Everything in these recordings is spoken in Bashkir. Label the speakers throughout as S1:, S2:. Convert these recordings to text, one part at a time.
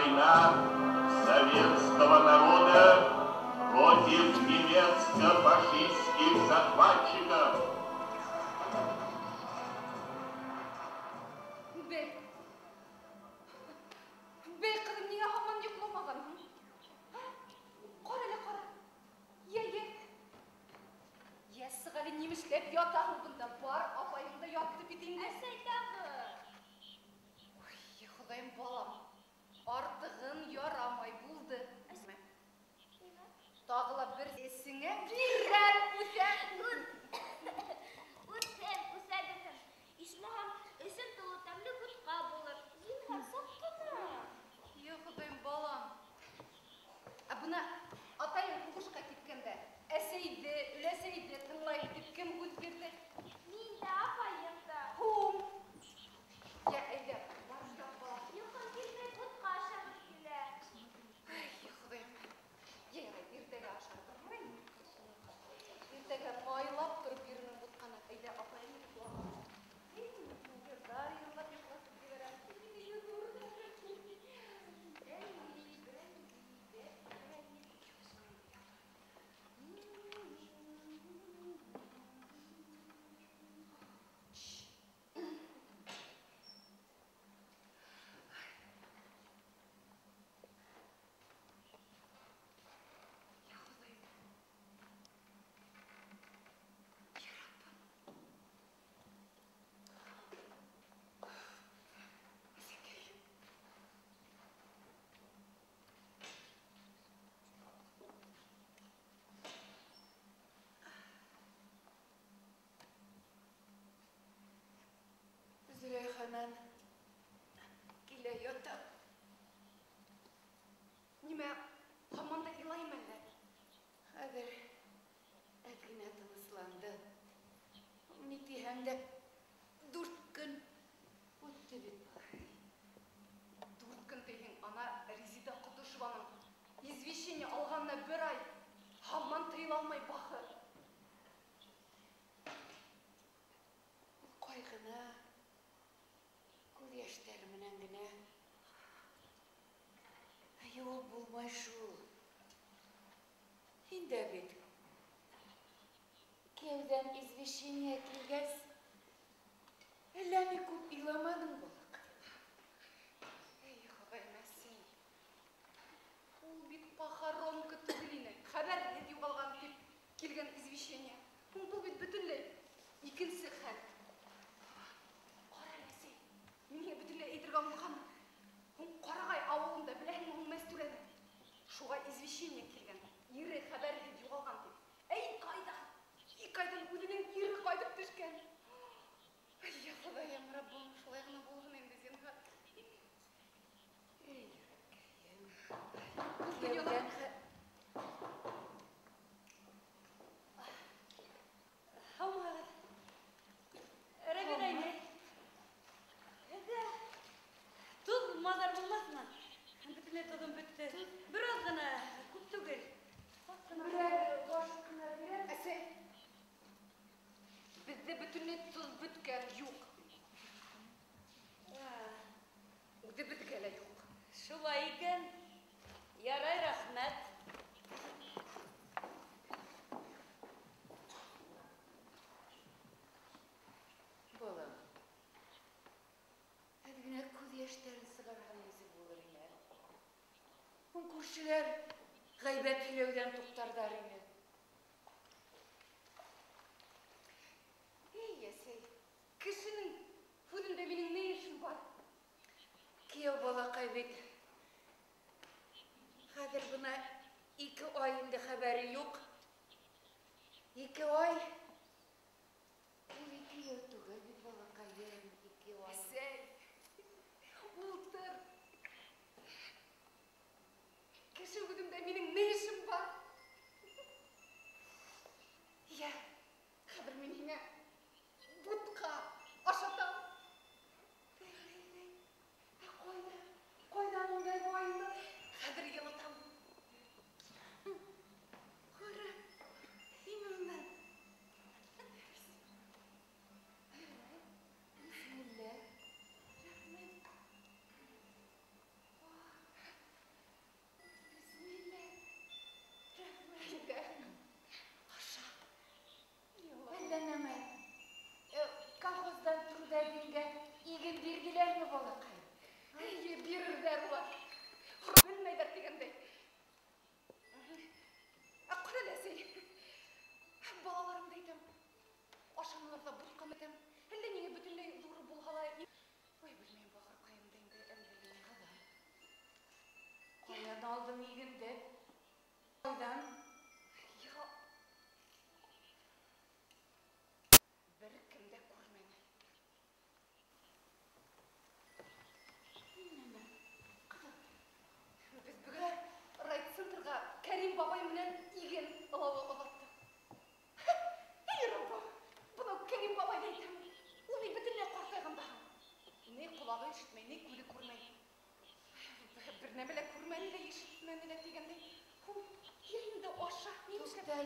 S1: война советского народа против немецко-фашистских захватчиков.
S2: Бей. Бей, ҡыҙым, ниңә һаман йоҡламағанһың? Ҡара әле, ҡара. Йә, йә. Йә, сыҡ әле, нимә эшләп ятаһың бында? Бар, апайың да ятты бит инде.
S3: Әсәй тағы.
S2: Ой, Хоҙайым, балам. Артығын ярамай булды. Тағы ла бер эсеңә бирәм үҫә.
S3: Үҫһен, үҫә бирһен. Исмаһам, эсем тулы тәмле бутҡа булыр. Зинһар, саҡ ҡына.
S2: Йә, Хоҙайым, балам. Ә бына атайың һуғышҡа киткәндә, әсәйҙе, өләсәйҙе тыңлай тип кем һүҙ бирҙе?
S3: Мин дә, апайым да.
S2: Һуң. Йә, әйҙә, бар ят, балам.
S3: Йоҡом килмәй, бутҡа ашағым килә.
S2: Ай, Хоҙайым. Йә, ярай, иртәгә ашарбыҙ, яраймы? Иртәгә майлап тороп бирермен бутҡаны. Әйҙә, апайың йоҡлаған. Йырҙар йырлап йоҡлатып ебәрәм. Йә, Хоҙайым. Йә Раббым. Әсәкәй.
S4: Зөләйханан килә ята.
S2: Нимә, һаман да илайым әллә?
S4: Хәҙер әҙ генә тынысланды. Ни тиһәң дә 4 көн үтте бит.
S2: 4 көн тиһең, ана Резида Ҡотошованың извещение алғанына 1 ай. Һаман тыйыла алмай бахыр.
S4: Ул ҡайғына күҙ йәштәре менән генә йыуып булмай шул. Һин дә бит кейәүҙән извещение килгәс, әллә ни күп иламаның, балаҡай.
S2: Эй, Хоҙайым, әсәй. Ул бит похоронка түгел ине. Хәбәрһеҙ юғалған тип килгән извещение. Был бит бөтөнләй икенсе хәл. Ҡара әле, әсәй, мин һиңә бөтөнләй әйтергә онотҡанмын. Һуң Ҡарағай ауылында беләһеңме һуң Мәстүрәне? Шуға извещение килгән. Ире хәбәрһеҙ юғалған тип. Әй, ҡайҙан? 2 айҙан үҙенең ире ҡайтып төшкән. Ай, йә Хоҙайым, Раббым, шулай ғына булһын инде, зинһар.
S4: Эй, йөрәккәйем.
S2: Был донъяла
S4: Кейәүҙән хә-
S5: Һаумыһығыҙ. Рәбиғә инәй. Һеҙҙә тоҙ маҙар булмаҫмы? Бөтөнләй тоҙом бөттө. Бер аҙ ғына, күп түгел. Аҙ ғына.
S4: Берәр ҡашыҡ ҡына бирәм.
S2: Әсәй, беҙҙә бөтөнләй тоҙ бөткән, юҡ. Үҙебеҙгә лә юҡ.
S5: Шулай икән. Ярай, рәхмәт.
S4: Балам, әҙ генә күҙ йәштәрен сығарһаң нисек булыр ине? Һуң күршеләр ғәйбәт һөйләүҙән туҡтарҙар ине.
S2: Эй, әсәй, кешенең һүҙендә минең ни эшем бар?
S4: Кейәү балаҡай бит. Хәҙер бына 2 ай инде хәбәре юҡ. 2 ай. Ул 2 йыл түгел бит, балаҡайым, 2 ай.
S2: Әсәй, ултыр. Кеше һүҙендә минең ни эшем бар? Йә, хәҙер мин һиңә бутҡа ашатам.
S4: Бәй, бәй, бәй. Ә ҡайҙа? Ҡайҙан ундай байлыҡ?
S2: Хәҙер йылытам.
S4: Ҡара, һин уны.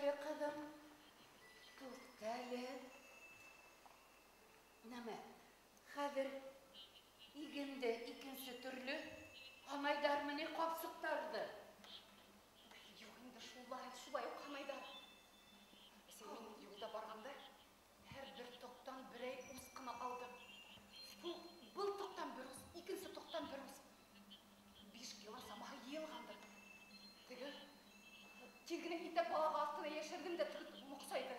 S4: Туҡта әле, ҡыҙым. Туҡта әле. Нәмә, хәҙер игенде икенсе төрлө һанайҙармы ни ҡапсыҡтарҙы?
S2: Юҡ инде, шулай, шулай уҡ һанайҙар. Әсәй, мин юлда барғанда һәр бер тоҡтан берәй ус ҡына алдым. Был тоҡтан бер ус, икенсе тоҡтан бер ус. 5 кило самаһы йыйылғандыр. Теге тиҙ генә итәк балағы аҫтына йәшерҙем дә теге моҡсайҙы.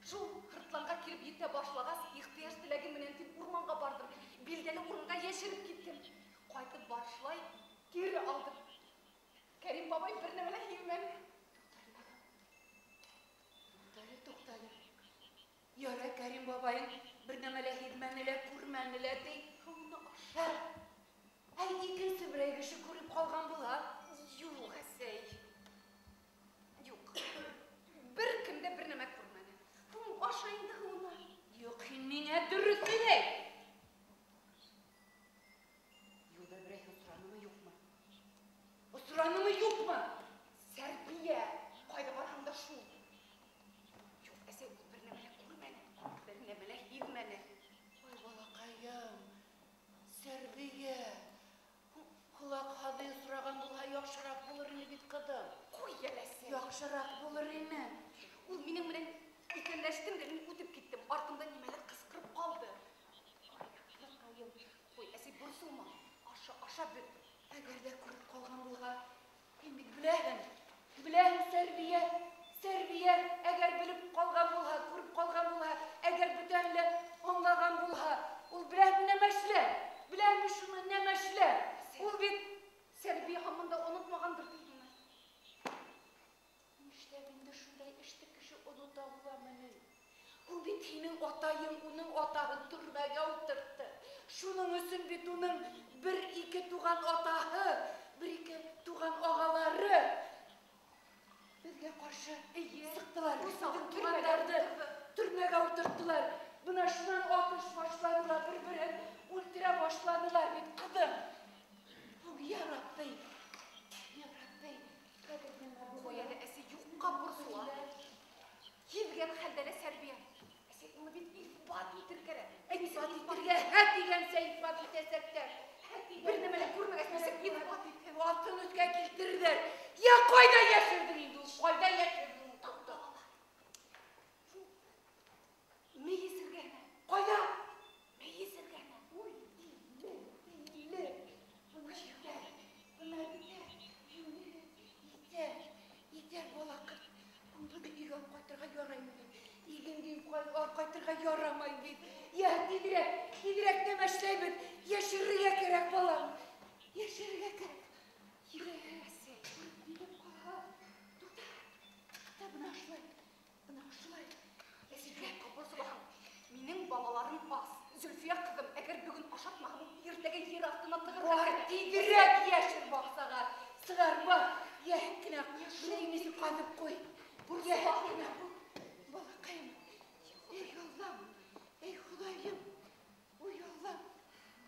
S2: Шул һыртланға килеп етә башлағас, ихтыяж теләге менән тип урманға барҙым. Билдәле урынға йәшереп киттем. Ҡайтып барышлай кире алдым. Кәрим бабай бер нәмә лә һиҙмәне.
S4: Туҡтале, туҡтале. Ярай, Кәрим бабайың бер нәмә лә һиҙмәне лә, күрмәне лә, ти.
S2: Уны аша.
S4: Әй, икенсе берәй кеше күреп ҡалған була.
S2: Юҡ, әсәй. Юҡ. Бер кем дә бер нәмә күрмәне. Аша инде уны.
S4: Юҡ, һин миңә дөрөҫ һөйләй. Юлда берәйһе осранымы, юҡмы? Осранымы, юҡмы?
S2: Сәрбиә, ҡайҙа барһаң да шул. Юҡ, әсәй, ул бер нәмә лә күрмәне, бер нәмә лә һиҙмәне.
S4: Ой, балаҡайым, Сәрбиә, ҡолаҡ һаҙы осраған булһа, яҡшыраҡ булыр ине бит, ҡыҙым.
S2: Ҡуй әле, әсәй.
S4: Яҡшыраҡ булыр ине.
S2: Ул минең менән иҫәнләштем дә мин үтеп киттем. Артымдан нимәлер ҡысҡырып ҡалды. Ай, балаҡайым. Ҡуй, әсәй, борсолма. Аша, аша бөт.
S4: Әгәр ҙә күреп ҡалған булһа, һин бит беләһең, беләһең, Сәрбиә, Сәрбиә, әгәр белеп ҡалған булһа, күреп ҡалған булһа, әгәр бөтәһен лә аңлаған булһа, ул беләһеңме нәмә эшләр? Беләһеңме шуны нәмә эшләр? Ул бит
S2: Сәрбиә һаман да онотмағандыр тиһеңме?
S4: Нишләп инде шундай эште кеше онота буламы ни? Ул бит һинең атайың, уның атаһын төрмәгә ултыртты. Шуның өсөн бит уның бер-ике туған атаһы, бер-ике туған ағалары беҙгә ҡаршы сыҡтылар. Беҙҙең туғандарҙы төрмәгә ултырттылар. Бына шунан атыш башланылар, бер-береһен үлтерә башланылар бит, ҡыҙым. Я Рабби, я Рабби, хәҙер нәмә була?
S2: Ҡуй әле, әсәй, юҡҡа борсола. Һиҙгән хәлдә лә Сәрбиә. Әсәй, уны бит иҫбат итер кәрәк.
S4: Иҫбат итергә, һә тигәнсә иҫбат итәсәктәр. Һә тигәнсә.
S2: Бер нәмә лә күрмәгәс, нисек иҫбат итһен?
S4: Алтын өҫкә килтерҙәр. Я ҡайҙа йәшерҙең инде ул? Ҡайҙа йәшерҙең ул?
S2: Туҡта. Мейес эргәһенә.
S4: Ҡайҙа?
S2: Мейес эргәһенә.
S4: Ой, тиле, тиле. Бына итәр, бына итәр. Итәр, итәр балаҡай. Быны өйгә алып ҡайтырға яраймы ни? Игенде өйгә алып ҡайтырға ярамай бит. Йә, тиҙерәк, тиҙерәк нәмә эшләйбеҙ? Йәшерергә кәрәк, балам. Йәшерергә кәрәк.
S2: Әсәй,
S4: Белеп ҡалһа. Туҡта, туҡта, бына шулай, бына шулай.
S2: Әсәй, юҡҡа борсолаһың. Минең балаларым ас. Зөлфиә ҡыҙым, әгәр бөгөн ашатмаһам, ул иртәгә ер аҫтына тығырға
S4: Бар,
S2: кәрәк.
S4: тиҙерәк йәшер баҡсаға. Сығарма, йәһәт кенә, бына инесе ҡаҙып ҡуй. Йәһәт кенә бул. Балаҡайым, эй Аллам, эй Хоҙайым, ой Аллам.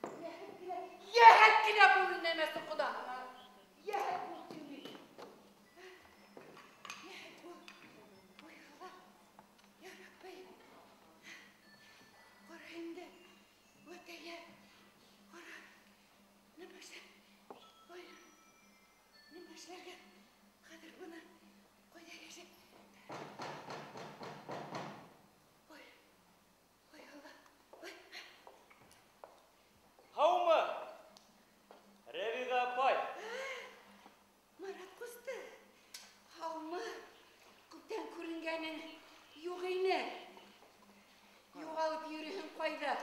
S4: Йәһәт кенә, йәһәт кенә бул нәмәсе ҡоҙаһына. Йәһәт бул тим бит. Йәһәт бул. Ой Аллам, я Рабби. Ҡара инде, үтәйә. Ҡара, нәмә эшләр? Ой, нәмә эшләргә? Хәҙер быны ҡайҙа йәшер? Ой, ой Алла, ой.
S6: Һаумы, Рәбиғә апай.
S4: Марат ҡусты, һаумы? Күптән күренгәнең юҡ ине. Юғалып йөрөһөң ҡайҙа?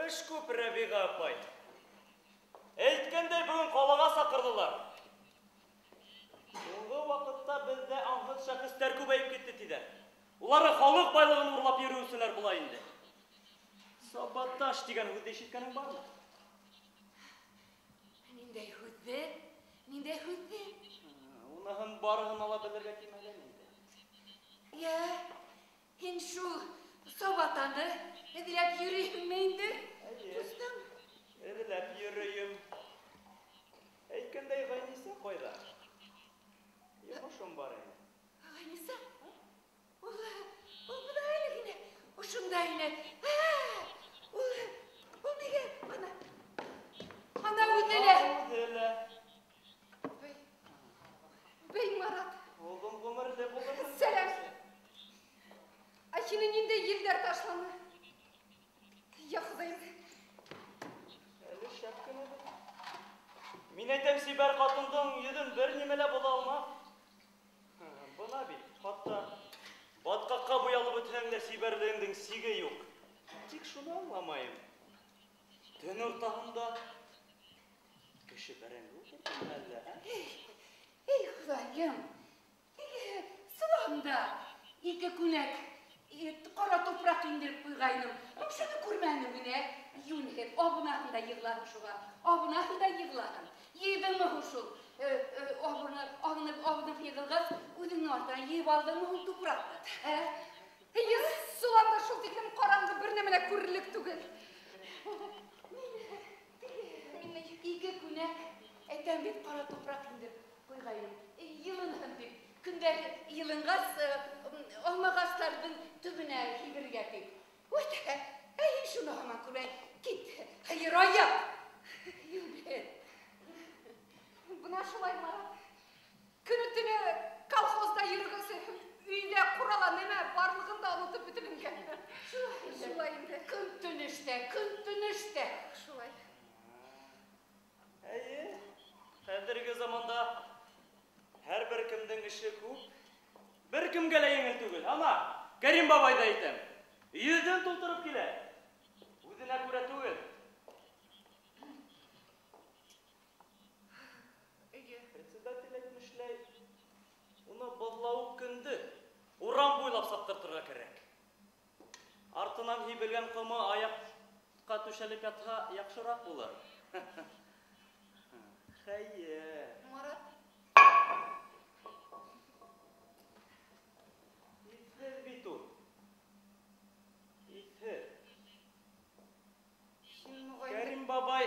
S6: Эш күп, Рәбиғә апай. Әйткәндәй, бөгөн ҡалаға саҡырҙылар. Һуңғы ваҡытта беҙҙә аңһыҙ шәхестәр күбәйеп китте, тиҙәр. Улары халыҡ байлығын урлап йөрөүселәр була инде. Саботаж тигән һүҙҙе ишеткәнең бармы?
S4: Ниндәй һүҙҙе? Ниндәй һүҙҙе?
S6: Уныһын барыһын ала белергә тимәгән инде.
S4: Йә, һин шул сабатаны эҙләп йөрөйһөңмө инде?
S6: Эйе.
S4: Ҡустым.
S6: Эҙләп йөрөйөм. Әйткәндәй, Ғайниса ҡайҙа? Йомошом бар ине.
S4: Ғайниса?
S6: тиклем сибәр ҡатындың йөҙөн бер нимә лә боҙа алмаҫ. Бына бит, хатта батҡаҡҡа буялып бөтһәң дә сибәрлегеңдең сиге юҡ. Тик шуны аңламайым. Төн уртаһында кеше бәрәңге ултыртамы әллә, ә?
S4: Эй, Хоҙайым! Соланда ике күнәк ҡара тупраҡ индереп ҡуйғайным. Шуны күрмәнем генә. Юнһеҙ, абынаһын да йығлаһын шуға. Абынаһын да йығлаһын. Йыйҙыңмы һуң шул? Абынып йығылғас, үҙеңдең артынан йыйып алдыңмы һуң тупраҡты? Ә?
S2: Эйе, соланда шул тиклем ҡараңғы бер нәмә лә күрерлек түгел.
S4: Мин ике күнәк әйтәм бит, ҡара тупраҡ индереп ҡуйғайным. Йылынһын тип. Көндәр йылынғас, алмағастарҙың төбөнә һибергә тип. Үтә, әй, шуны һаман күрмәй. Кит, һыйыр аяҡ. Юнһеҙ.
S2: Бына шулай, Марат. Көнө-төнө колхозда йөрөгәс, өйҙә ҡурала нәмә барлығын да онотоп бөтөлөнгән. Шулай инде.
S4: Көн-төн эштә, көн-төн эштә.
S2: Шулай.
S6: Эйе, хәҙерге заманда һәр бер кемдең эше күп. Бер кемгә лә еңел түгел. Ана, Кәрим бабай ҙа әйтәм. Йөҙөн тултырып килә. Үҙенә күрә түгел.
S2: Эйе.
S6: Председатель әйтмешләй, уны боҙлауыҡ көндө урам буйлап саптыртырға кәрәк. Артынан һибелгән ҡомо аяҡҡа түшәлеп ятһа, яҡшыраҡ булыр. Хәйер.
S2: Марат.
S6: Иҫһеҙ бит ул. Иҫһеҙ.
S2: Һин моғайын
S6: Кәрим бабай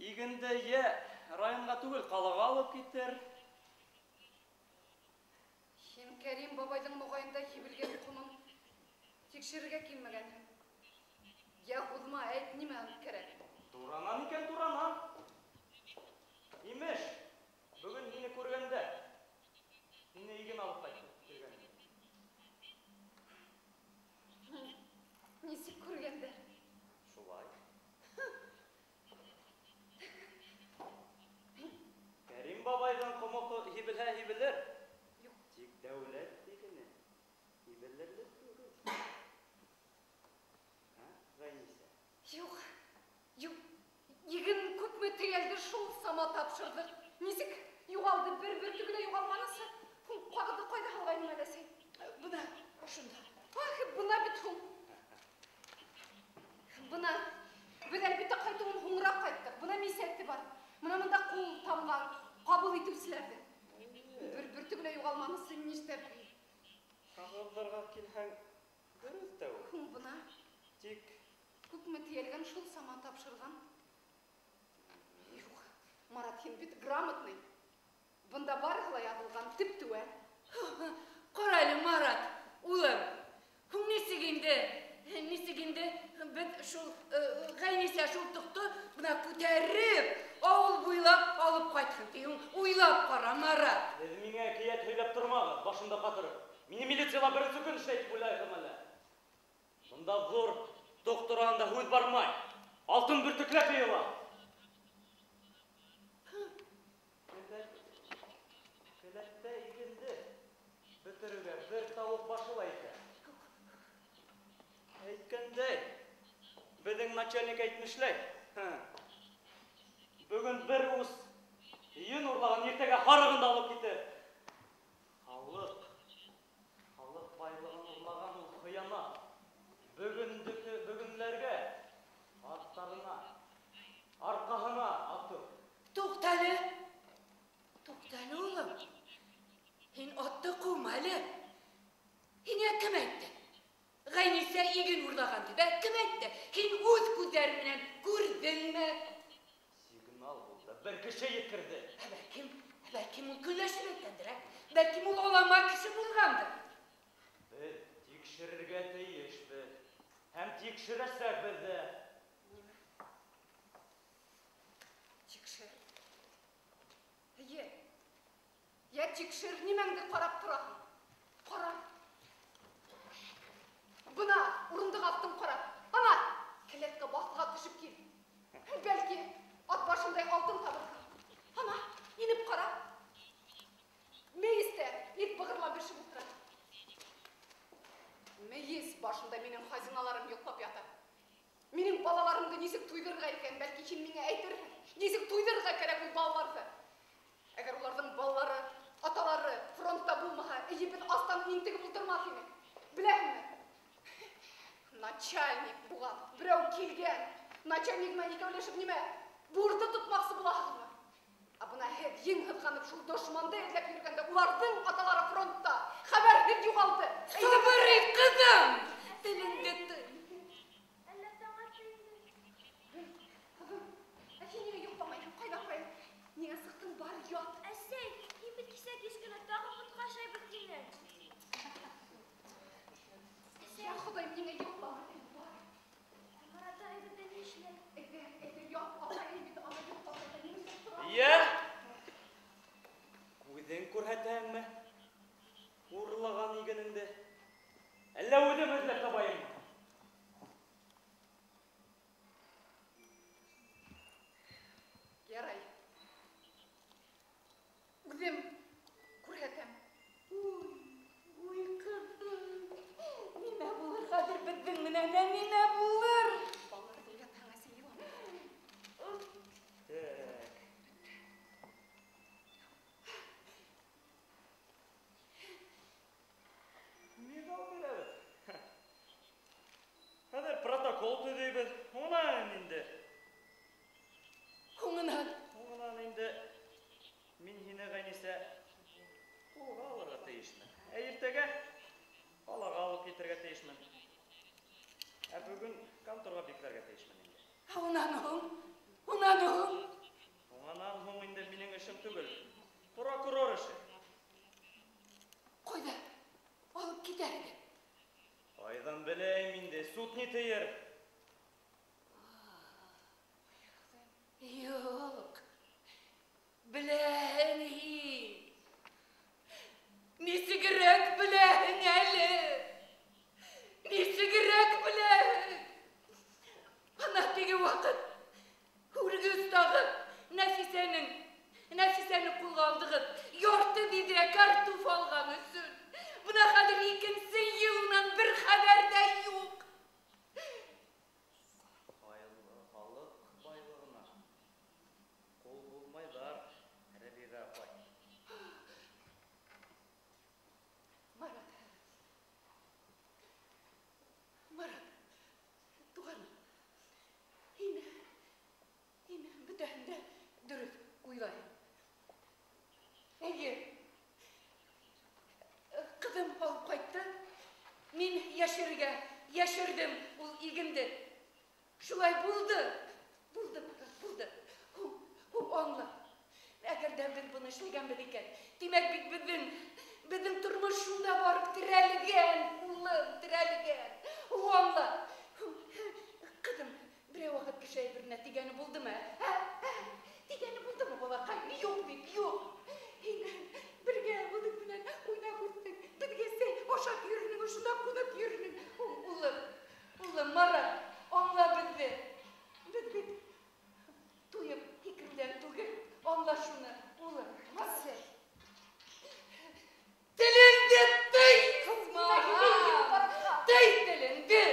S6: игенде йә районға түгел, ҡалаға алып китер.
S2: Һин Кәрим бабайҙың моғайында һибелгән ҡомон тикшерергә килмәгәнһең. Йә һуҙма, әйт, нимә кәрәк?
S6: Туранан икән, туранан. Имеш, бөгөн һине күргәндә, һине иген алып ҡайтып килгән.
S2: Нисек күргәндә?
S6: Шулай. Кәрим бабайҙың ҡомо һибелһә һибелер.
S2: Юҡ.
S6: Тик дәүләт игене һибелерлек түгел. Ә, Ғәйнисә?
S2: Юҡ, юҡ. Иген күпме тейәлде, шул сама тапшырҙыҡ. Нисек юғалды, бер бөртөгө лә юғалманысы. Һуң ҡағыҙҙы ҡайҙа һалғайның әле син?
S4: Бына, ошонда.
S2: Ах, бына бит һуң. Бына, беҙ әлбиттә ҡайтыуын һуңыраҡ ҡайттыҡ. Бына мисәте бар. Бына бында ҡул тамған ҡабул итеүселәрҙе. Бер бөртөгө лә юғалманысы нишләп?
S6: Ҡағыҙҙарға килһәң, дөрөҫ тә ул.
S2: Һуң бына.
S6: Тик
S2: күпме тейәлгән, шул сама тапшырған. Юҡ, Марат, һин бит грамотный. Бында барыһы ла яҙылған, теп-теүәл.
S4: Ҡара әле, Марат, улым. Һуң нисек инде? Нисек инде беҙ шул Ғәйнисә шул тоҡто бына күтәреп, ауыл буйлап алып ҡайтһын тиһең. Уйлап ҡара, Марат.
S6: Һеҙ миңә әкиәт һөйләп тормағыҙ, башымды ҡатырып. Мине милицияла беренсе көн эшләй тип уйлайһың әллә? Бында ҙур тоҡ тураһында һүҙ бармай. Алтын бөртөкләп йыйыла. Келәттә игенде бөтөрөргә бер тауыҡ башы ла етә. Әйткәндәй, беҙҙең начальник әйтмешләй. Бөгөн бер ус йөн урлаған, иртәгә һарығын да алып китер. Халыҡ байлығын урлаған ул хыянат. Бөгөнләргә аттарына, арҡаһына атып.
S4: Туҡтале, туҡтале, улым. Һин атты ҡыума әле. Һиңә кем әйтте? Ғәйнисә иген урлаған тип, ә? Кем әйтте? Һин үҙ күҙҙәрең менән күрҙеңме?
S6: Сигнал булды, бер кеше еткерҙе.
S4: Ә бәлкем ул көнләшеп әйткәндер, ә? Бәлкем ул алама кеше булғандыр.
S6: Беҙ тикшерергә тейешбеҙ. Һәм тикшерәсәкбеҙ ҙә.
S2: Нимә? Тикшер. Эйе. Йә тикшер, нимәңде ҡарап тораһың? Ҡара. Бына урындыҡ аҫтын ҡара. Ана, келәткә баҫҡа төшөп кил. Бәлки, ат Начальник була. Берәү килгән. Начальник менән икәүләшеп нимә? Бурҙы тотмаҡсы булаһығыҙмы? Ә бына һеҙ ең һыҙғанып шул дошманды эҙләп йөрөгәндә уларҙың аталары фронтта. Хәбәрһеҙ юғалды.
S4: Сабыр ит, ҡыҙым. Телеңде тый.
S3: Әллә таң атты инде?
S2: Ҡыҙым, ә һин ниңә йоҡламайһың? Ҡайҙа ҡайҙа? Ниңә сыҡтың? Бар, ят.
S3: Әсәй, һин бит кисә кис кенә тағы бутҡа ашайбыҙ тинең.
S2: Я Хоҙайым, ниңә йоҡламайһың? Бар.
S3: Марат ағай беҙҙе ни эшләй?
S2: Әйҙә, әйҙә, ят. Атайың бит ана йоҡлап ята. Ниңә тора?
S6: Йә! Күҙең күрһәтәңме? Урлаған игенеңде. Әллә үҙем эҙләп табайыммы?
S2: Ярай. Үҙем күрһәтәм.
S4: Уй, уй, ҡыҙым. Нимә булыр хәҙер беҙҙең менән, ә нимә булыр?
S2: Балаларҙы уятһаң, әсәй, илама.
S6: Так. Медаль бирәбеҙ. Хәҙер протокол төҙөйбөҙ. Һуңынан инде.
S4: Һуңынан.
S6: Һуңынан инде мин һине, Ғәйнисә, ҡулға алырға тейешмен. Ә иртәгә ҡалаға алып китергә тейешмен. Ә бөгөн конторға бикләргә тейешмен инде.
S4: Ә унан һуң? Унан һуң?
S6: Унан һуң инде минең эшем түгел. Прокурор эше.
S4: Ҡайҙа алып китәһегеҙ?
S6: Ҡайҙан беләйем инде, суд ни тейер?
S4: Юҡ. Беләһең һин. Нисегерәк беләһең әле? Нисегерәк беләһең? Ана теге ваҡыт үргес тағы Нәфисәне ҡулға алдығыҙ. Ярты биҙрә картуф алған өсөн. Бына хәҙер икенсе йыл унан бер хәбәр ҙә юҡ.
S6: Халыҡ байлығына ҡул булмайҙар, Рәбиғә апай.
S4: Марат. Марат, туғаным, һин бөтәһен дә дөрөҫ уйлайһың. Эйе, ҡыҙым алып ҡайтты. Мин йәшерҙем ул игенде. Шулай булды. Булды, Марат, булды. Һуң аңла. Әгәр ҙә беҙ быны эшләгәнбеҙ икән, тимәк бит беҙҙең тормош шунда барып терәлгән, улым, терәлгән. Һуң аңла. Ҡыҙым, берәй ваҡыт кеше әйберенә тигәне булдымы? Ә? Ә? Тигәне булдымы, балаҡай? Юҡ бит, юҡ. Һин бергә уның менән уйнап үҫтең. Беҙгә сәй ашап йөрөнөң, ошонда ҡунып йөрөнөң. Улым, улым, Марат, аңла беҙҙе. Беҙ бит туйып һикереүҙән түгел. Аңла шуны, улым.
S2: Әсәй.
S4: Телеңде тый,
S2: Исмаһам.
S4: Тый телеңде.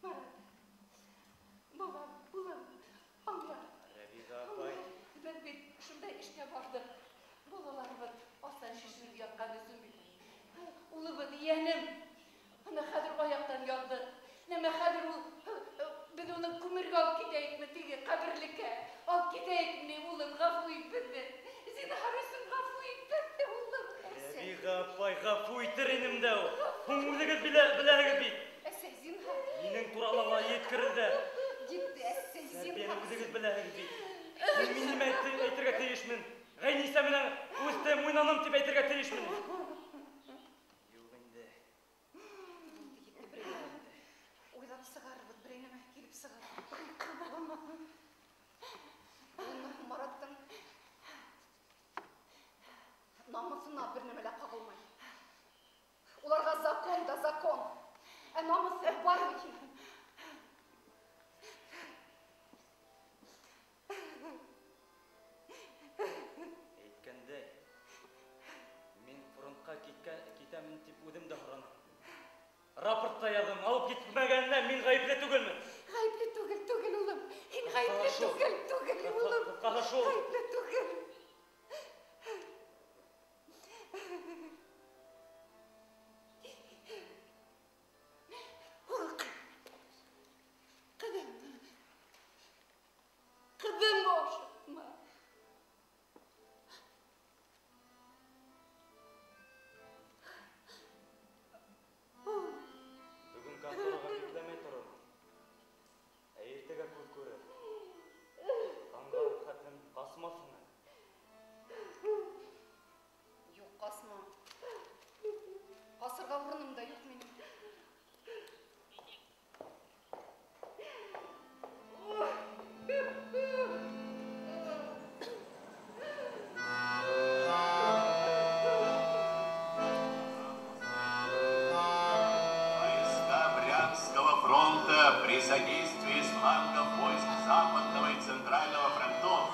S2: Марат, балам, улым, аңла.
S6: Рәбиғә апай.
S4: Беҙ бит шундай эшкә барҙыҡ. Балаларыбыҙ астан шешенеп ятҡан өсөн бит. Улыбыҙ йәнем. Ана хәҙер аяҡтан яҙҙы. Нәмә хәҙер ул, беҙ уны күмергә алып китәйекме, теге ҡәберлеккә алып китәйекме, улым, ғәфү ит беҙҙе. Зинһар өсөн ғәфү ит беҙҙе, улым.
S6: Рәбиғә апай, ғәфү итер инем дә ул. Һуң үҙегеҙ беләһегеҙ бит.
S2: Әсәй, зинһар.
S6: Минең турала ла еткерелде.
S2: Етте, әсәй,
S6: Тәрбиәне
S2: зинһар.
S6: үҙегеҙ беләһегеҙ бит. Мин нимә әйтергә тейешмен? Ғәйнисә менән үҫтем, уйнаным тип әйтергә тейешмен. Юҡ инде.
S2: Етте, берәй нәмә. Уйлап сығарырбыҙ, берәй нәмә килеп сығар. Уны Мараттың намыҫына бер нәмә лә ҡағылмай. Уларға закон да закон. Ә намыҫы бар бит.
S6: Әйткәндәй, мин фронтҡа китәмен тип үҙем дә һораным. Рапорт та яҙҙым, алып китмәгәненә мин ғәйепле түгелмен.
S4: Ғәйепле түгел, түгел, улым. Һин ғәйепле
S6: Ҡыҫҡаһы шул.
S4: түгел, түгел, улым.
S6: Ҡыҫҡаһы шул.
S4: Ғәйепле түгел. Ҡыҙым. Ҡыҙым, ашыҡма.
S6: Бөгөн контораға бикләмәй торормон. Ә иртәгә күҙ күрер. Таңға хәтлем ҡасмаҫһың әле.
S2: Юҡ, ҡасмам. Ҡасырға урыным да юҡ минең.
S1: Войска Брянского фронта при содействии с флангов войск Западного и Центрального фронтов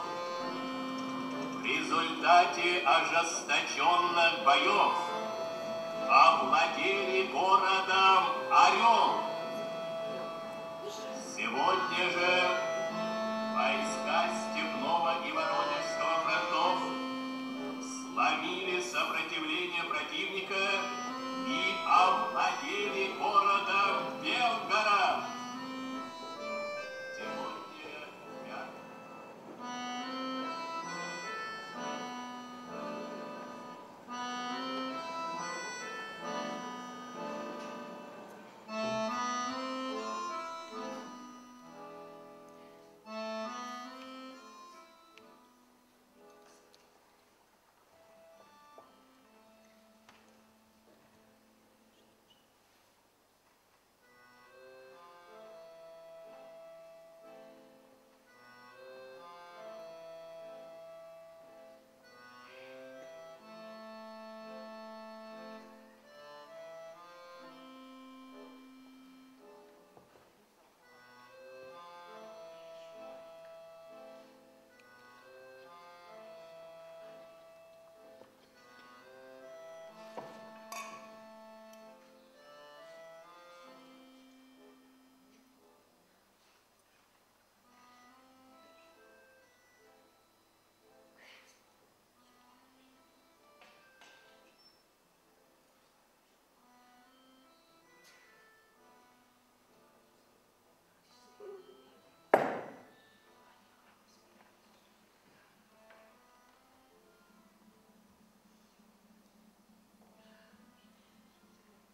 S1: в результате ожесточенных боев овладели городом Орел. Сегодня же войска Степного и Воронежского фронтов сломили сопротивление противника и овладели городом Белгород. Сегодня пятый.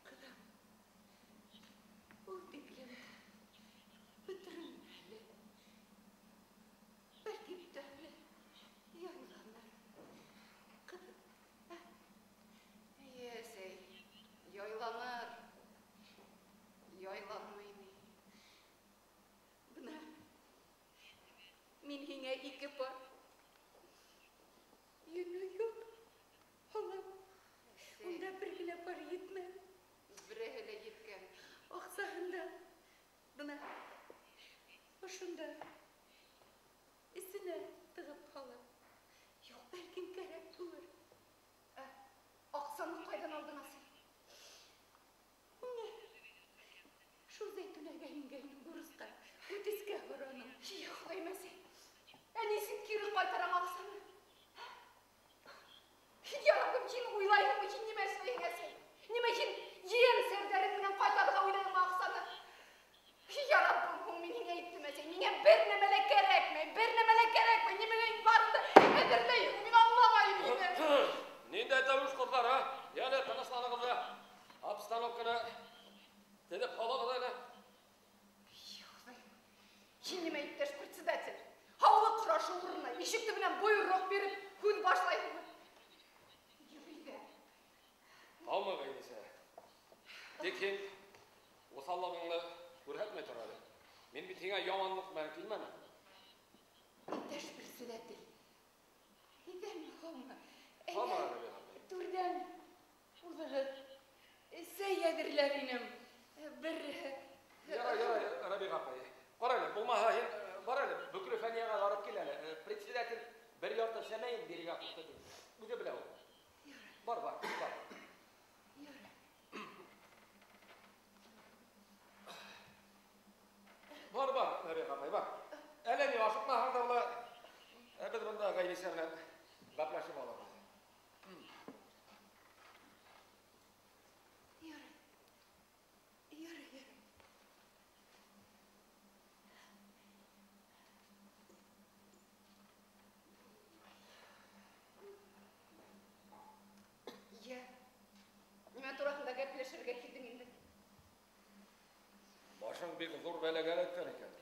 S4: Ҡыҙым, ул тиклем бөтөрөнмә әле. Бәлки бөтәһе лә яйланыр. Ҡыҙым, ә?
S2: Эйе, әсәй, яйланыр. Яйланмай ни.
S4: Бына мин һиңә 2 пар йөнлө юл алам. Унда бер генә пар етмәҫ.
S2: Береһе лә еткән.
S4: Аҡсаһын да бына ошонда эсенә тығып һалам.
S2: Юҡ,
S4: бәлкем кәрәк булыр.
S2: Ә, аҡсаны ҡайҙан алдың, әсәй?
S4: Шул Зәйтүнәгә ингәйнем бурысҡа, үтескә һораным.
S2: Юҡ, Хоҙайым, әсәй. Ә нисек кире ҡайтарам аҡсаны? Я Раббым, һин уйлайһыңмы, һин нимә эшләйһең, әсәй? Нимә һин ен серҙәрең менән ҡайтарырға уйлайһыңмы аҡсаны? Я Раббым, һуң мин һиңә әйттем, әсәй, миңә бер нәмә лә кәрәкмәй, бер нәмә лә кәрәкмәй. Нимәгә һин барыңды әҙерләйһең, мин аңламайым һине.
S7: Ниндәй тауыш, ҡыҙҙар, а? Йәле, тынысланығыҙ ҙа. Обстановканы теҙеп һалығыҙ әле.
S2: Һин нимә, иптәш председатель? Һаулыҡ һорашыу урынына ишек төбөнән бойороҡ биреп һүҙ башлайһыңмы? Юҡ, өйҙә.
S7: Һаумы, Ғәйнисә? Тик һин уҫаллығыңды күрһәтмәй тор әле. Мин бит һиңә яманлыҡ менән килмәнем.
S4: Иптәш председатель, әйҙәме, һаумы?
S7: Һаумы,
S4: Әйҙә,
S7: Рәбиғә апай.
S4: түрҙән уҙығыҙ. Сәй әҙерләр инем. Бер
S7: Ярай, ярай, Рәбиғә апай. Ҡара әле, булмаһа һин бар әле, Бөкрө Фәниәгә барып кил әле. Председатель бер ярты сәмәйен бирергә ҡушты ти. Үҙе белә ул. Бар, бар, бар.
S4: Ярай.
S7: Бар, бар, Рәбиғә апай, бар. Әллә ни ашыҡмаһаң да була. Беҙ бында Ғәйнисә менән гәпләшеп алабыҙ.
S4: Ярай. Ярай, ярай.
S2: ишетергә килдең инде?
S7: Башың бик ҙур бәләгә эләккән икән.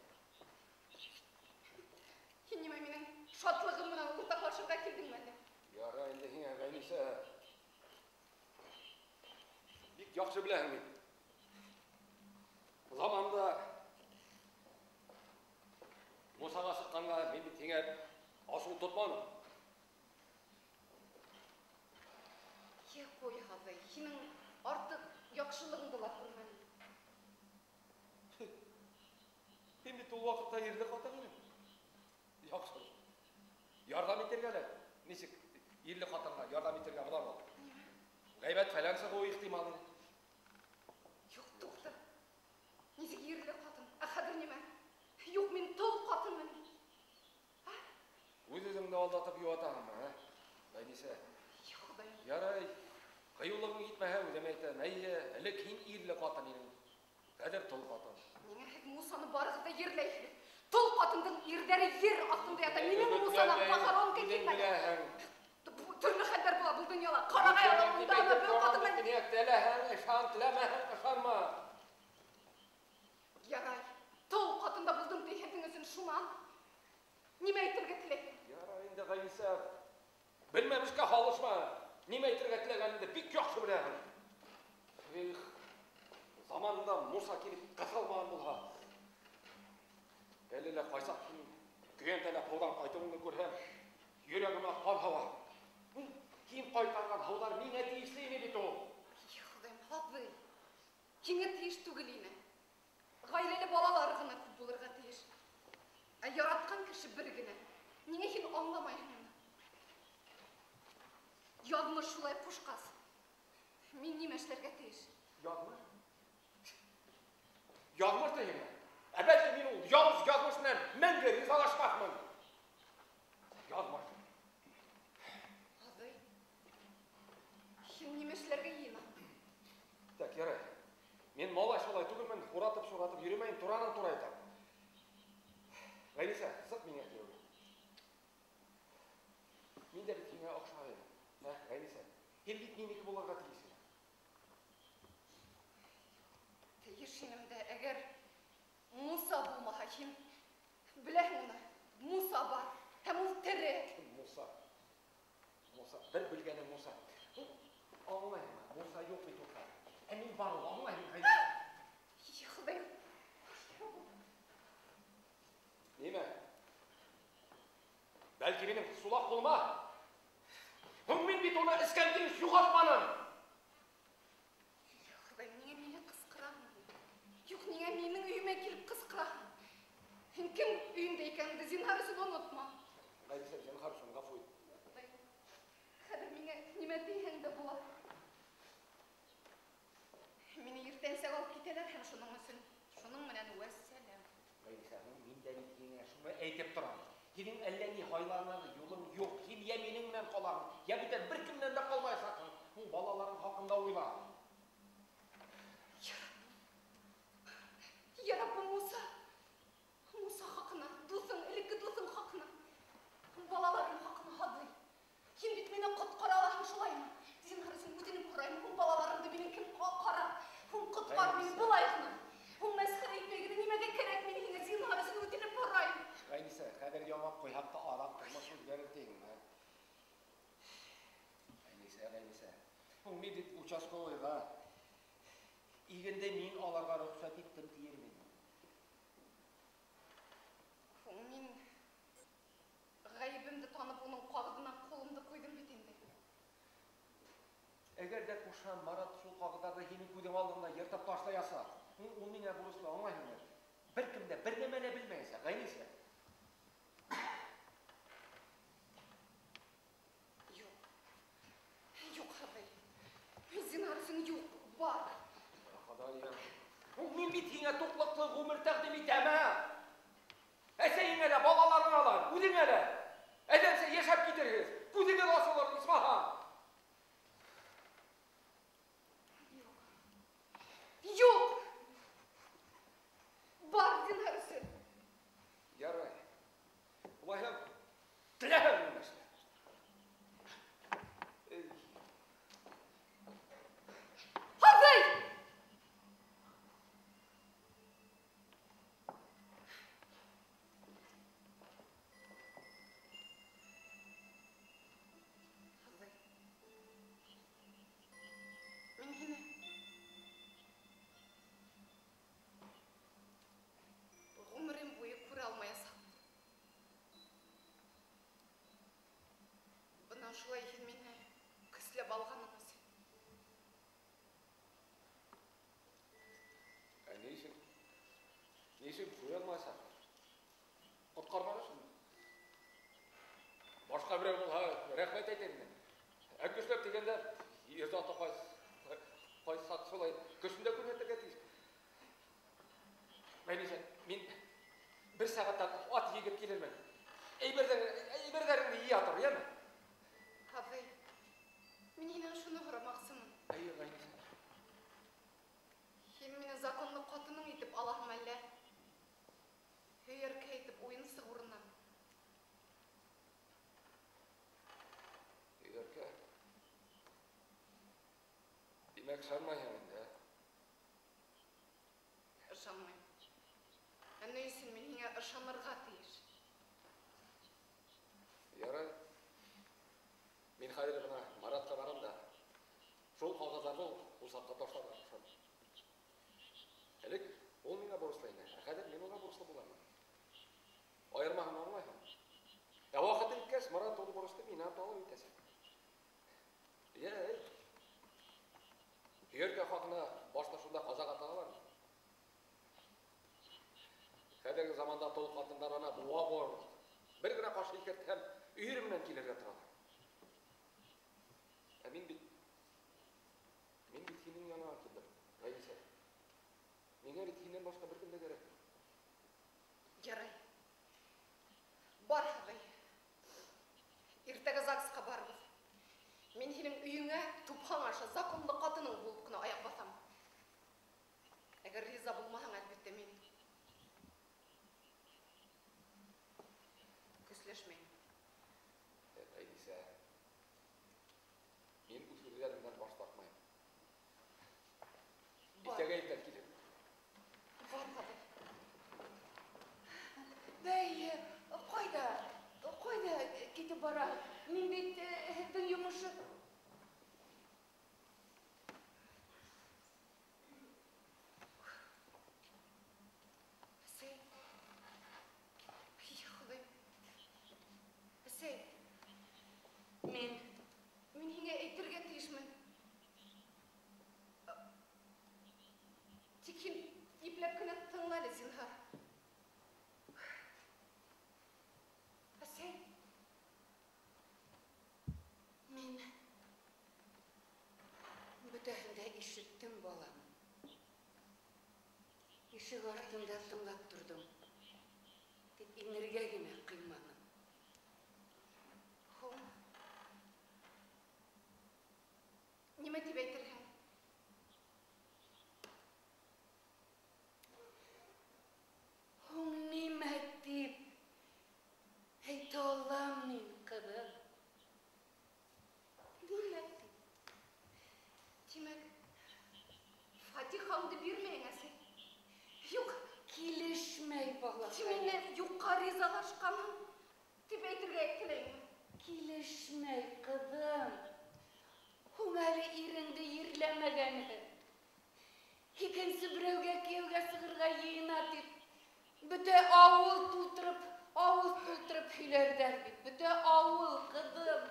S2: Һин нимә минең шатлығым менән уртаҡлашырға килдеңме әллә?
S7: Ярай инде һиңә, Ғәйнисә. Бик яҡшы беләһең бит. Заманда Мусаға сыҡҡанға мин бит һиңә асыу тотманым.
S2: Йә ҡуй, һабый, һинең артыҡ яҡшылығыңды ла күрмәнем.
S7: Һин бит ул ваҡытта ирле ҡатын инең. Яҡшылыҡ. Ярҙам итергә лә. Нисек ирле ҡатынға ярҙам итергә була был? Ғәйбәт фәлән сығыуы ихтимал ине.
S2: Юҡ, туҡта. Нисек ирле ҡатын? Ә хәҙер нимә? Юҡ, мин тол ҡатынмын.
S7: Үҙ-үҙеңде алдатып йыуатаһыңмы, ә? Ғәйнисә.
S2: Юҡ, Хоҙайым.
S7: Ярай, ҡыйыулығың етмәһә, үҙем әйтәм. Әйе, элек һин ирле ҡатын инең. Хәҙер тол ҡатын.
S2: Ниңә һеҙ Мусаны барығыҙ ҙа ерләйһегеҙ? Тол ҡатындың ирҙәре ер аҫтында ята. Минең Мусаны похоронка килмәне. Төрлө хәлдәр була был донъяла. Ҡарағай ала, унда ла бер ҡатын менән.
S7: Теләһәң, ышан, теләмәһәң, ышанма.
S2: Ярай, тол ҡатын да булдым тиһең өсөн шунан. Нимә әйтергә теләйһең?
S7: Ярай инде, Ғәйнисә. Белмәмешкә һалышма. Нимә әйтергә теләгәнеңде бик яҡшы беләһең. Эх, заманында Муса килеп ҡыҫылмаған булһа. Әле лә ҡайсаҡ һин көйәнтәлә һыуҙан ҡайтыуыңды күрһәм, йөрәгемә ҡан һауа. Һин ҡайтарған һыуҙар миңә тейешле ине бит ул.
S2: Й, Хоҙайым, һабый. Һиңә тейеш түгел ине. Ғаиләле балалар ғына күп булырға тейеш. Ә яратҡан кеше бер генә. Ниңә һин аңламайһың уны? Яҙмыш шулай ҡушҡас, мин нимә эшләргә тейеш?
S7: Яҙмыш? Яҙмыш тиһеңме? Ә бәлки мин ул яуыз яҙмыш менән мәңге ризалашмаҫмын. Яҙмыш.
S2: Һабый, һин нимә эшләргә йыйынаһың?
S7: Так, ярай. Мин малай шулай түгелмен, уратып-суратып йөрөмәйем, туранан тура әйтәм. Ғәйнисә, сыҡ миңә кейәүгә. Мин дә бит һиңә оҡшайым. Ә, Ғәйнисә, һин бит минеке булырға тейешһең.
S2: Тейеш инем дә, әгәр Муса булмаһа, һин беләһең уны. Муса бар, һәм ул тере.
S7: Муса. Муса, бер белгәне Муса. Аңлайһыңмы? Муса юҡ бит ул хәҙер. Ә мин бар ул, аңлайһыңмы?
S2: Й, Хоҙайым.
S7: Нимә? Бәлки минең сулаҡ ҡулыма? Һуң мин бит уны эскән килеш юғалтманым.
S2: Й, Хоҙайым, ниңә мине ҡысҡыраһың? Юҡ, ниңә минең өйөмә килеп ҡысҡыраһың? Һин кем өйөндә икәнеңде зинһар өсөн онотма.
S7: Ғәйнисә, зинһар өсөн ғәфү ит.
S2: Хоҙайым, хәҙер миңә нимә тиһәң дә була. Мине иртәнсәк алып китәләр һәм шуның өсөн, шуның менән вәссәләм.
S7: Ғәйнисә, мин дә бит һиңә шуны әйтеп торам. Һинең әллә ни һайланыр юлың юҡ. Һин йә минең менән ҡалаһың, йә бүтән бер кем менән дә ҡалмаясаҡһың. Һуң балаларың хаҡында уйла.
S2: Я Раббым, Муса. Муса хаҡына, дуҫың, элекке дуҫың хаҡына. Балаларың хаҡына, һабый. Һин бит мине ҡотҡара алаһың, шулаймы? Зинһар өсөн үтенеп һорайым, һуң балаларымды минең кем ҡара? Һуң ҡотҡар мине былай ғына. Һуң мәсхәрә итмәй генә нимәгә кәрәк мин һиңә? Зинһар өсөн үтенеп һорайым.
S7: Ғәйнисә, хәҙер ямап ҡуйһаҡ та аҙаҡ тормош үҙгәрер тиһеңме? Ғәйнисә, Ғәйнисә. Һуң мин бит участковыйға игенде мин алырға рөхсәт иттем тиермен.
S2: Һуң мин ғәйебемде танып, уның ҡағыҙына ҡулымды ҡуйҙым бит инде.
S7: Әгәр ҙә ҡушһам, Марат шул ҡағыҙҙарҙы һинең күҙең алдында йыртып ташлаясаҡ. Ул миңә бурыслы, аңлайһыңмы? Бер кем дә бер нәмә лә белмәйәсәк, Ғәйнисә.
S2: Юҡ. Юҡ, һабый. Зинһар өсөн юҡ, бар.
S7: Хоҙайым. Мин бит һиңә туҡлыҡлы ғүмер тәҡдим итәм, ә? Әсәйеңә лә, балаларыңа ла, үҙеңә лә. Әҙәмсә йәшәп китерһегеҙ. Күҙегеҙ асылыр, исмаһам.
S2: Юҡ. Юҡ! Бар, зинһар өсөн. шулай һин мине көсләп алғаның өсөн.
S7: Ә ни өсөн? Ни өсөн күрә алмайһың? Ҡотҡарған өсөн. Башҡа берәү булһа, рәхмәт әйтер инем. Ә көсләп тигәндә, ир заты ҡайсаҡ шулай көсөн дә күрһәтергә тейеш. Ғәйнисә, мин бер сәғәттән ат егеп килермен. Әйберҙәреңде йыя тор, йәме?
S2: Ағай, мин һинән шуны һорамаҡсымын.
S7: Эйе, Ғәйнисә.
S2: Һин мине законлы ҡатының итеп алаһыңмы әллә? Һөйәркә итеп уйынсыҡ урынына.
S7: Һөйәркә? Тимәк, ышанмайһың инде, ә?
S2: Ышанмайым. Ә ни өсөн мин һиңә ышанырға тейеш?
S7: Ярай. Мин хәҙер бына Маратҡа барам да, шул ҡағыҙҙарҙы усаҡҡа ташларға ҡушам. Элек ул миңә бурыслы ине, ә хәҙер мин уға бурыслы буламын. Айырмаһын аңлайһың. Ә ваҡыты еткәс, Марат ул бурысты минән талап итәсәк. Йә, әйт. Һөйәркә хаҡына башта шунда ҡазаға тағалар. Хәҙерге заманда тол ҡатындар ана быуа барлыҡ. Бер генә ҡаш һелкетһәм, өйөрө менән килергә торалар. Ә мин бит һинең яныңа килдем, Ғәйнисә. Миңә бит һинән башҡа бер кем дә кәрәк.
S2: Ярай. Бар, ағай. Иртәгә ЗАГСҡа барыбыҙ. Мин һинең өйөңә тупһаң аша законлы ҡатының булып ҡына аяҡ баҫам. Әгәр риза булмаһаң, әлбиттә, мин көсләшмәйем.
S7: Ғәйнисә, мин үҙ һүҙҙәремдән баш тартмайым. Иртәгә иртән килермен.
S2: Бар, ағай.
S4: Бәй, ҡайҙа? Ҡайҙа китеп бара? Мин бит һеҙҙең йомошо.
S2: Әсәй. Ай, Хоҙайым. Әсәй.
S4: Мин.
S2: Мин һиңә әйтергә тейешмен. Тик һин ипләп кенә тыңла әле, зинһар. Әсәй.
S4: Мин бөтәһен дә ишеттем, балам. Ишек артында тыңлап торҙом. Тик инергә генә ҡыйманым.
S2: Һуң. Нимә тип әйтерһең?
S4: Һуң нимә тип әйтә алам мин, ҡыҙым? Нимә тип?
S2: Тимәк, фатихаңды бирмәйең, әсәй. Юҡ,
S4: килешмәй, балаҡай.
S2: Һин мине юҡҡа ризалашҡанһың тип әйтергә теләйеңме?
S4: Килешмәй, ҡыҙым. Һуң әле иреңде ерләмәгәнһең. Икенсе берәүгә кейәүгә сығырға йыйына тип, бөтә ауыл тултырып, ауыҙ тултырып һөйләрҙәр бит. Бөтә ауыл, ҡыҙым.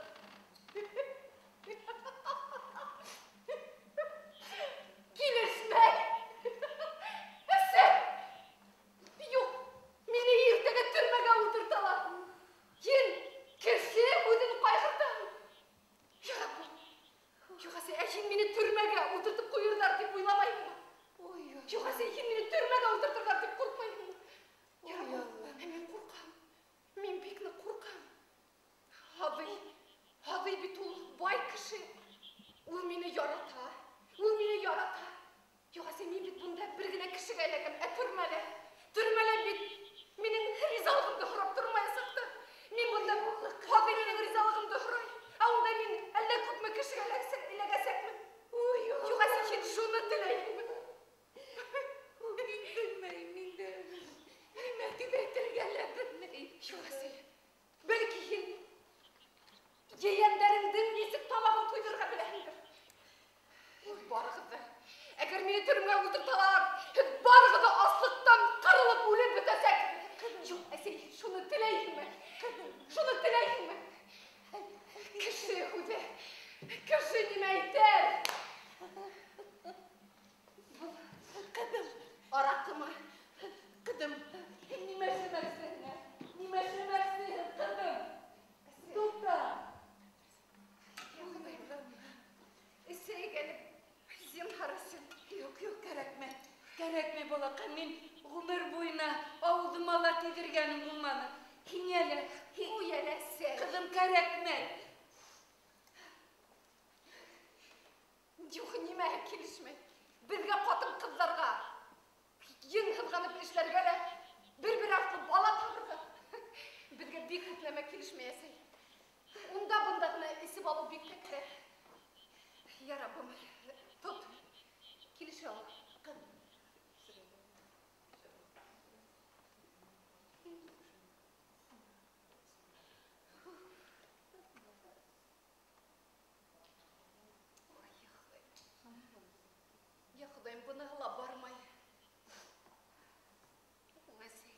S2: Килешмәй. Әсәй. Юҡ, мине иртәгә төрмәгә ултырталар. Һин кеше үҙен ҡайғыртаһың. Ярабби. Юҡ, әсәй, ә һин мине төрмәгә ултыртып ҡуйырҙар тип уйламайһыңмы?
S4: Ой,
S2: Юҡ, әсәй, һин мине төрмәгә ултыртырҙар тип ҡурҡмайһыңмы?
S4: Ой,
S2: Ярабби,
S4: Алла.
S2: ә мин ҡурҡам. Мин бик ныҡ ҡурҡам. Ағай, ағай бит ул бай кеше. Ул мине ярата. Ул мине ярата. Юҡ, әсәй, мин бит бында бер генә кешегә эләгәм, ә төрмәлә. Төрмәлә бит минең ризалығымды һорап тормаясаҡ та. Мин бында ағай минең ризалығымды һорай. Ә унда мин әллә күпме кешегә эләгәсәкмен.
S4: Ой,
S2: Юҡ, әсәй, һин шуны теләйһеңме?
S4: Мин белмәйем, мин дә нимә тип әйтергә лә белмәйем.
S2: Юҡ, әсәй, бәлки һин ейәндәреңдең нисек тамағын туйҙырырға беләһеңдер. Һеҙ барығыҙ ҙа, әгәр мине төрмәгә ултырталар, һеҙ барығыҙ ҙа аслыҡтан ҡырылып үлеп бөтәсәкһегеҙ. Юҡ, әсәй, шуны теләйһеңме? Шуны теләйһеңме? Кеше
S4: мин ғүмер буйына ауыҙыма ла тейҙергәнем булманы. Һиңә лә,
S2: Ҡуй әле, әсәй.
S4: Ҡыҙым, кәрәкмәй.
S2: Юҡ, нимәһе килешмәй. Беҙгә ҡатын-ҡыҙҙарға ең һыҙғанып эшләргә лә, бер-бер артлы бала табырға. Беҙгә бик күп нәмә килешмәй, әсәй. Унда-бында ғына эсеп алыу бик тә кәрәк. Я Раббым, тот, килешә ул. Я Хоҙайым, быныһы ла бармай. Әсәй.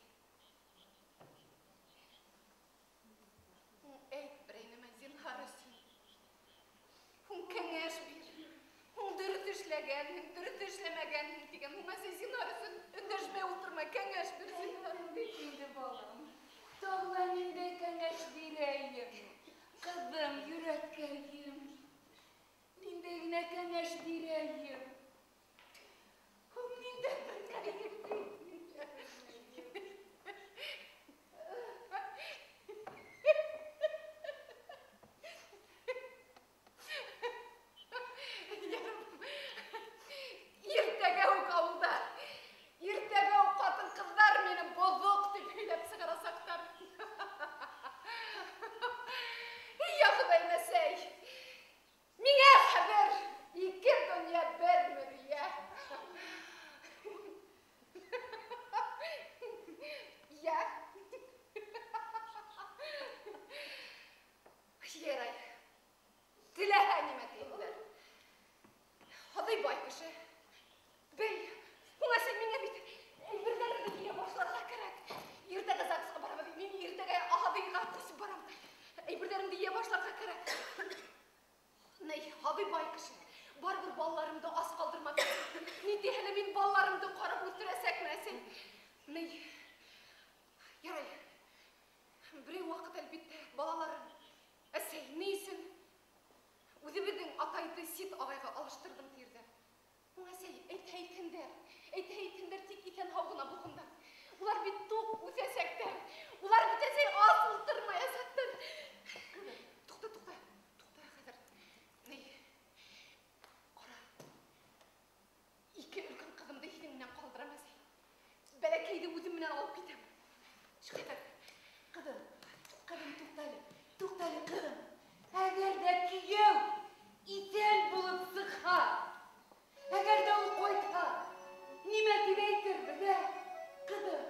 S2: Әйт берәй нәмә, зинһар өсөн. Һуң кәңәш бир. Һуң дөрөҫ эшләгәнһең, дөрөҫ эшләмәгәнһең тигән. Һуң әсәй, зинһар өсөн өндәшмәй ултырма, кәңәш бир, зинһар.
S4: Бит инде, балам. Тағы ла ниндәй кәңәш бирәйем? Ҡыҙым, йөрәккәйем. Ниндәй генә кәңәш бирәйем? Һуң ниндәй бер кәңәш бирәйем?
S2: Иртәгә үк ауылда, иртәгә үк ҡатын-ҡыҙҙар мине боҙоҡ тип һөйләп сығарасаҡтар. Я Хоҙайым, әсәй, миңә хәҙер ике донъя бер мөрйә. Я. Ярай, теләһә нимә тиһендәр. Хоҙай бай кеше. Бей, һуң әсәй, миңә бит әйберҙәрҙе йыя башларға кәрәк. Иртәгә ЗАГСҡа барабыҙ, мин иртәгә ағайға күсеп барам. Әйберҙәремде йыя башларға кәрәк. Ней, Хоҙай бай кеше. Барыбер балаларымды ас ҡалдырмаҫ. Ни тиһә лә мин балаларымды ҡарап үҫтерәсәкмен, әсәй. Ней, ярай. Берәй ваҡыт, әлбиттә, балаларым. Әсәй, ни өсөн үҙебеҙҙең атайҙы Сит ағайға алыштырҙым тиерҙәр. Һуң әсәй, әйтһә әйтһендәр, әйтһә әйтһендәр, тик иҫән һау ғына булһындар. Улар бит туҡ үҫәсәктәр. Улар бит, әсәй, ас ултырмаясаҡтар. Туҡта, туҡта, туҡта хәҙер. Ни, ҡара. Ике өлкән ҡыҙымды һинең менән ҡалдырам, әсәй. Бәләкәйҙе үҙем менән алып китәм. Хәҙер.
S4: Ҡыҙым, ҡыҙым, туҡта әле. Туҡта әле, ҡыҙым. Әгәр ҙә кейәү иҫән булып сыҡһа, әгәр ҙә ул ҡайтһа, нимә тип әйтербеҙ, ә, ҡыҙым?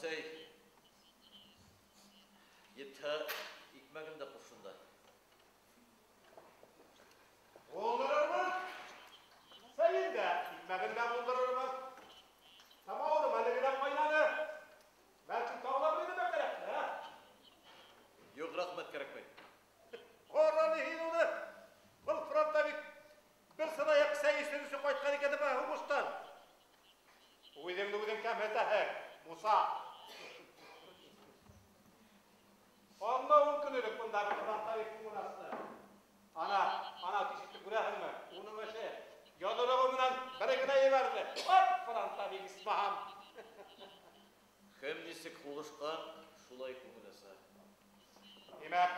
S8: сәй. Етһә, икмәген дә ҡушһын да.
S9: Булдырырбыҙ. Сәйен дә, икмәген дә булдырырбыҙ. Самауырым әле генә ҡайнаны. Бәлки тағы ла бер нәмә кәрәктер, ә?
S8: Юҡ, рәхмәт, кәрәкмәй.
S9: Ҡараны һин уны. Был фронтовик бер сынаяҡ сәй эсер өсөн ҡайтҡан икән бына һуғыштан. Үҙеңде үҙең кәмһетәһең, Муса. Анда 10 көн элек бында бер фронтовик күңел асты. Ана, ана тишекте күрәһеңме? Уның эше йоҙроғо менән бер генә ебәрҙе. Ат фронтовик исмаһам.
S8: Кем нисек һуғышҡан, шулай күңел аса.
S9: Тимәк,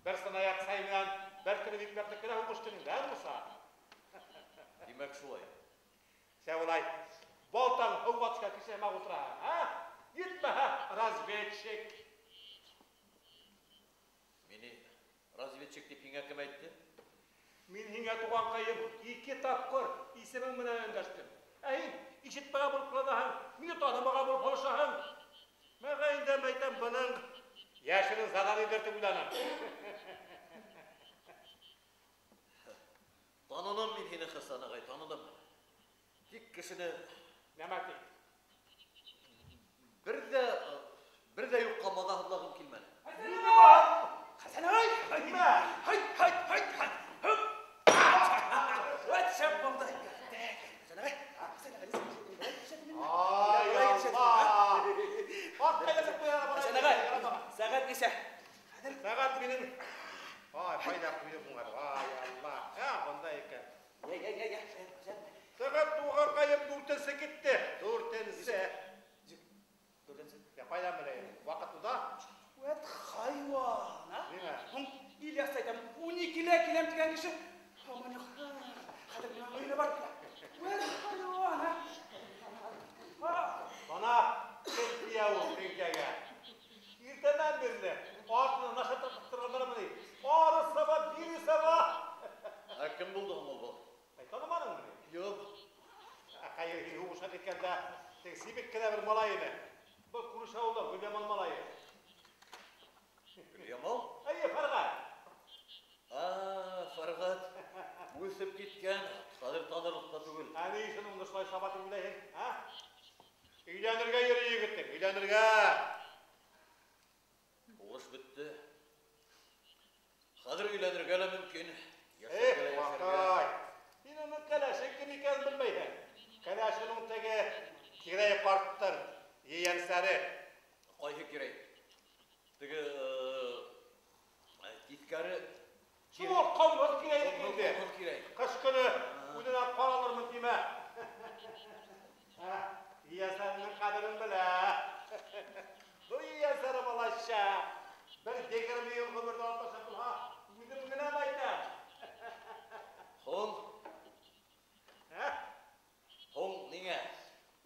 S9: бер сынаяҡ сәй менән бер телем икмәкте генә һуғыштың инде, ә, Муса?
S8: Тимәк, шулай.
S9: Сәй улай, балтаң һыуға төшкән кеше һымаҡ ултыраһың, ә? Етмәһә, разведчик.
S8: Мине разведчик тип һиңә кем әйтте?
S9: Мин һиңә туғанҡайым 2 тапҡыр исемең менән өндәштем. Ә һин ишетмәгән булып ҡыланаһың, мине танымаған булып һалышаһың. Мәғәйендә әйтәм, бының йәшерен заданиелер тип уйланам.
S8: Таныным мин һине, Хәсән ағай, таныным. Тик кешене
S9: Нәмә тик?
S8: Бер ҙә юҡҡа маҙаһыҙлағым килмәне.
S10: Хәсән ағай!
S9: Нимә?
S10: Һайт, һайт, һайт, һайт! Вәт шәп булды. Хәсән ағай, Хәсән ағай,
S9: Ай, Алла! Ат ҡайҙа сыҡты яра бара?
S10: Хәсән ағай, сәғәт нисә?
S9: Сәғәт минең. Ай, ҡайҙа ҡуйҙы буңар? Ай, Алла! Ә, бында икән.
S10: Йә, йә, йә, йә.
S9: Сәғәт туғанҡайым 4-нсе китте. 4-нсе.
S10: 4-нсе.
S9: Я ҡайҙан беләйем? Ваҡыт уҙа.
S10: Вәт хайуан, а?
S9: Нимә?
S10: Һуң Ильяс әйтәм, 12-лә киләм тигән кеше. Һаман юҡ. Хәҙер мин уның өйөнә барып киләм. Вәт хайуан, а?
S9: Бына теңкиә ул, теңкәгә. Иртәнән бирле артынан наша тырҡтырғандармы ни? Ары саба, бире саба.
S8: Ә кем булды һуң ул был?
S9: Әй, таныманыңмы ни?
S8: Юҡ.
S9: Ә хәйер, һин һуғышҡа киткәндә теге сибек кенә бер малай ине. Был күрше ауылдан Гөлйамал малайы.
S8: Гөлйамал?
S9: Әйе, Фәрғәт.
S8: А, Фәрғәт. Үҫеп киткән, хәҙер танырлыҡ та түгел.
S9: Ә ни өсөн уны шулай саба тип уйлайһың, ә? Өйләнергә йөрөй егеттең, өйләнергә.
S8: Һуғыш бөттө. Хәҙер өйләнергә лә мөмкин.
S9: Эх,
S8: Йәшәргә лә йәшәргә.
S9: Ваҡай. Һин уның кәләше кем икәнен белмәйһең. Кәләшенең теге Кирәй ҡарттың ейәнсәре.
S8: Ҡайһы Кирәй? Теге, тиҫкәре
S9: Шул уҡ ҡауҙы Кирәй инде.
S8: Ҡауҙы Кирәй.
S9: Ҡыш көнө үҙенә ҡар алырмын тимә. Ейәнсәренең ҡәҙерен белә. Был ейәнсәре балаша. Бер 20 йыл ғүмерҙе алып ташлап булһа, үҙем генә әйтәм.
S8: Һуң?
S9: Ә?
S8: Һуң ниңә?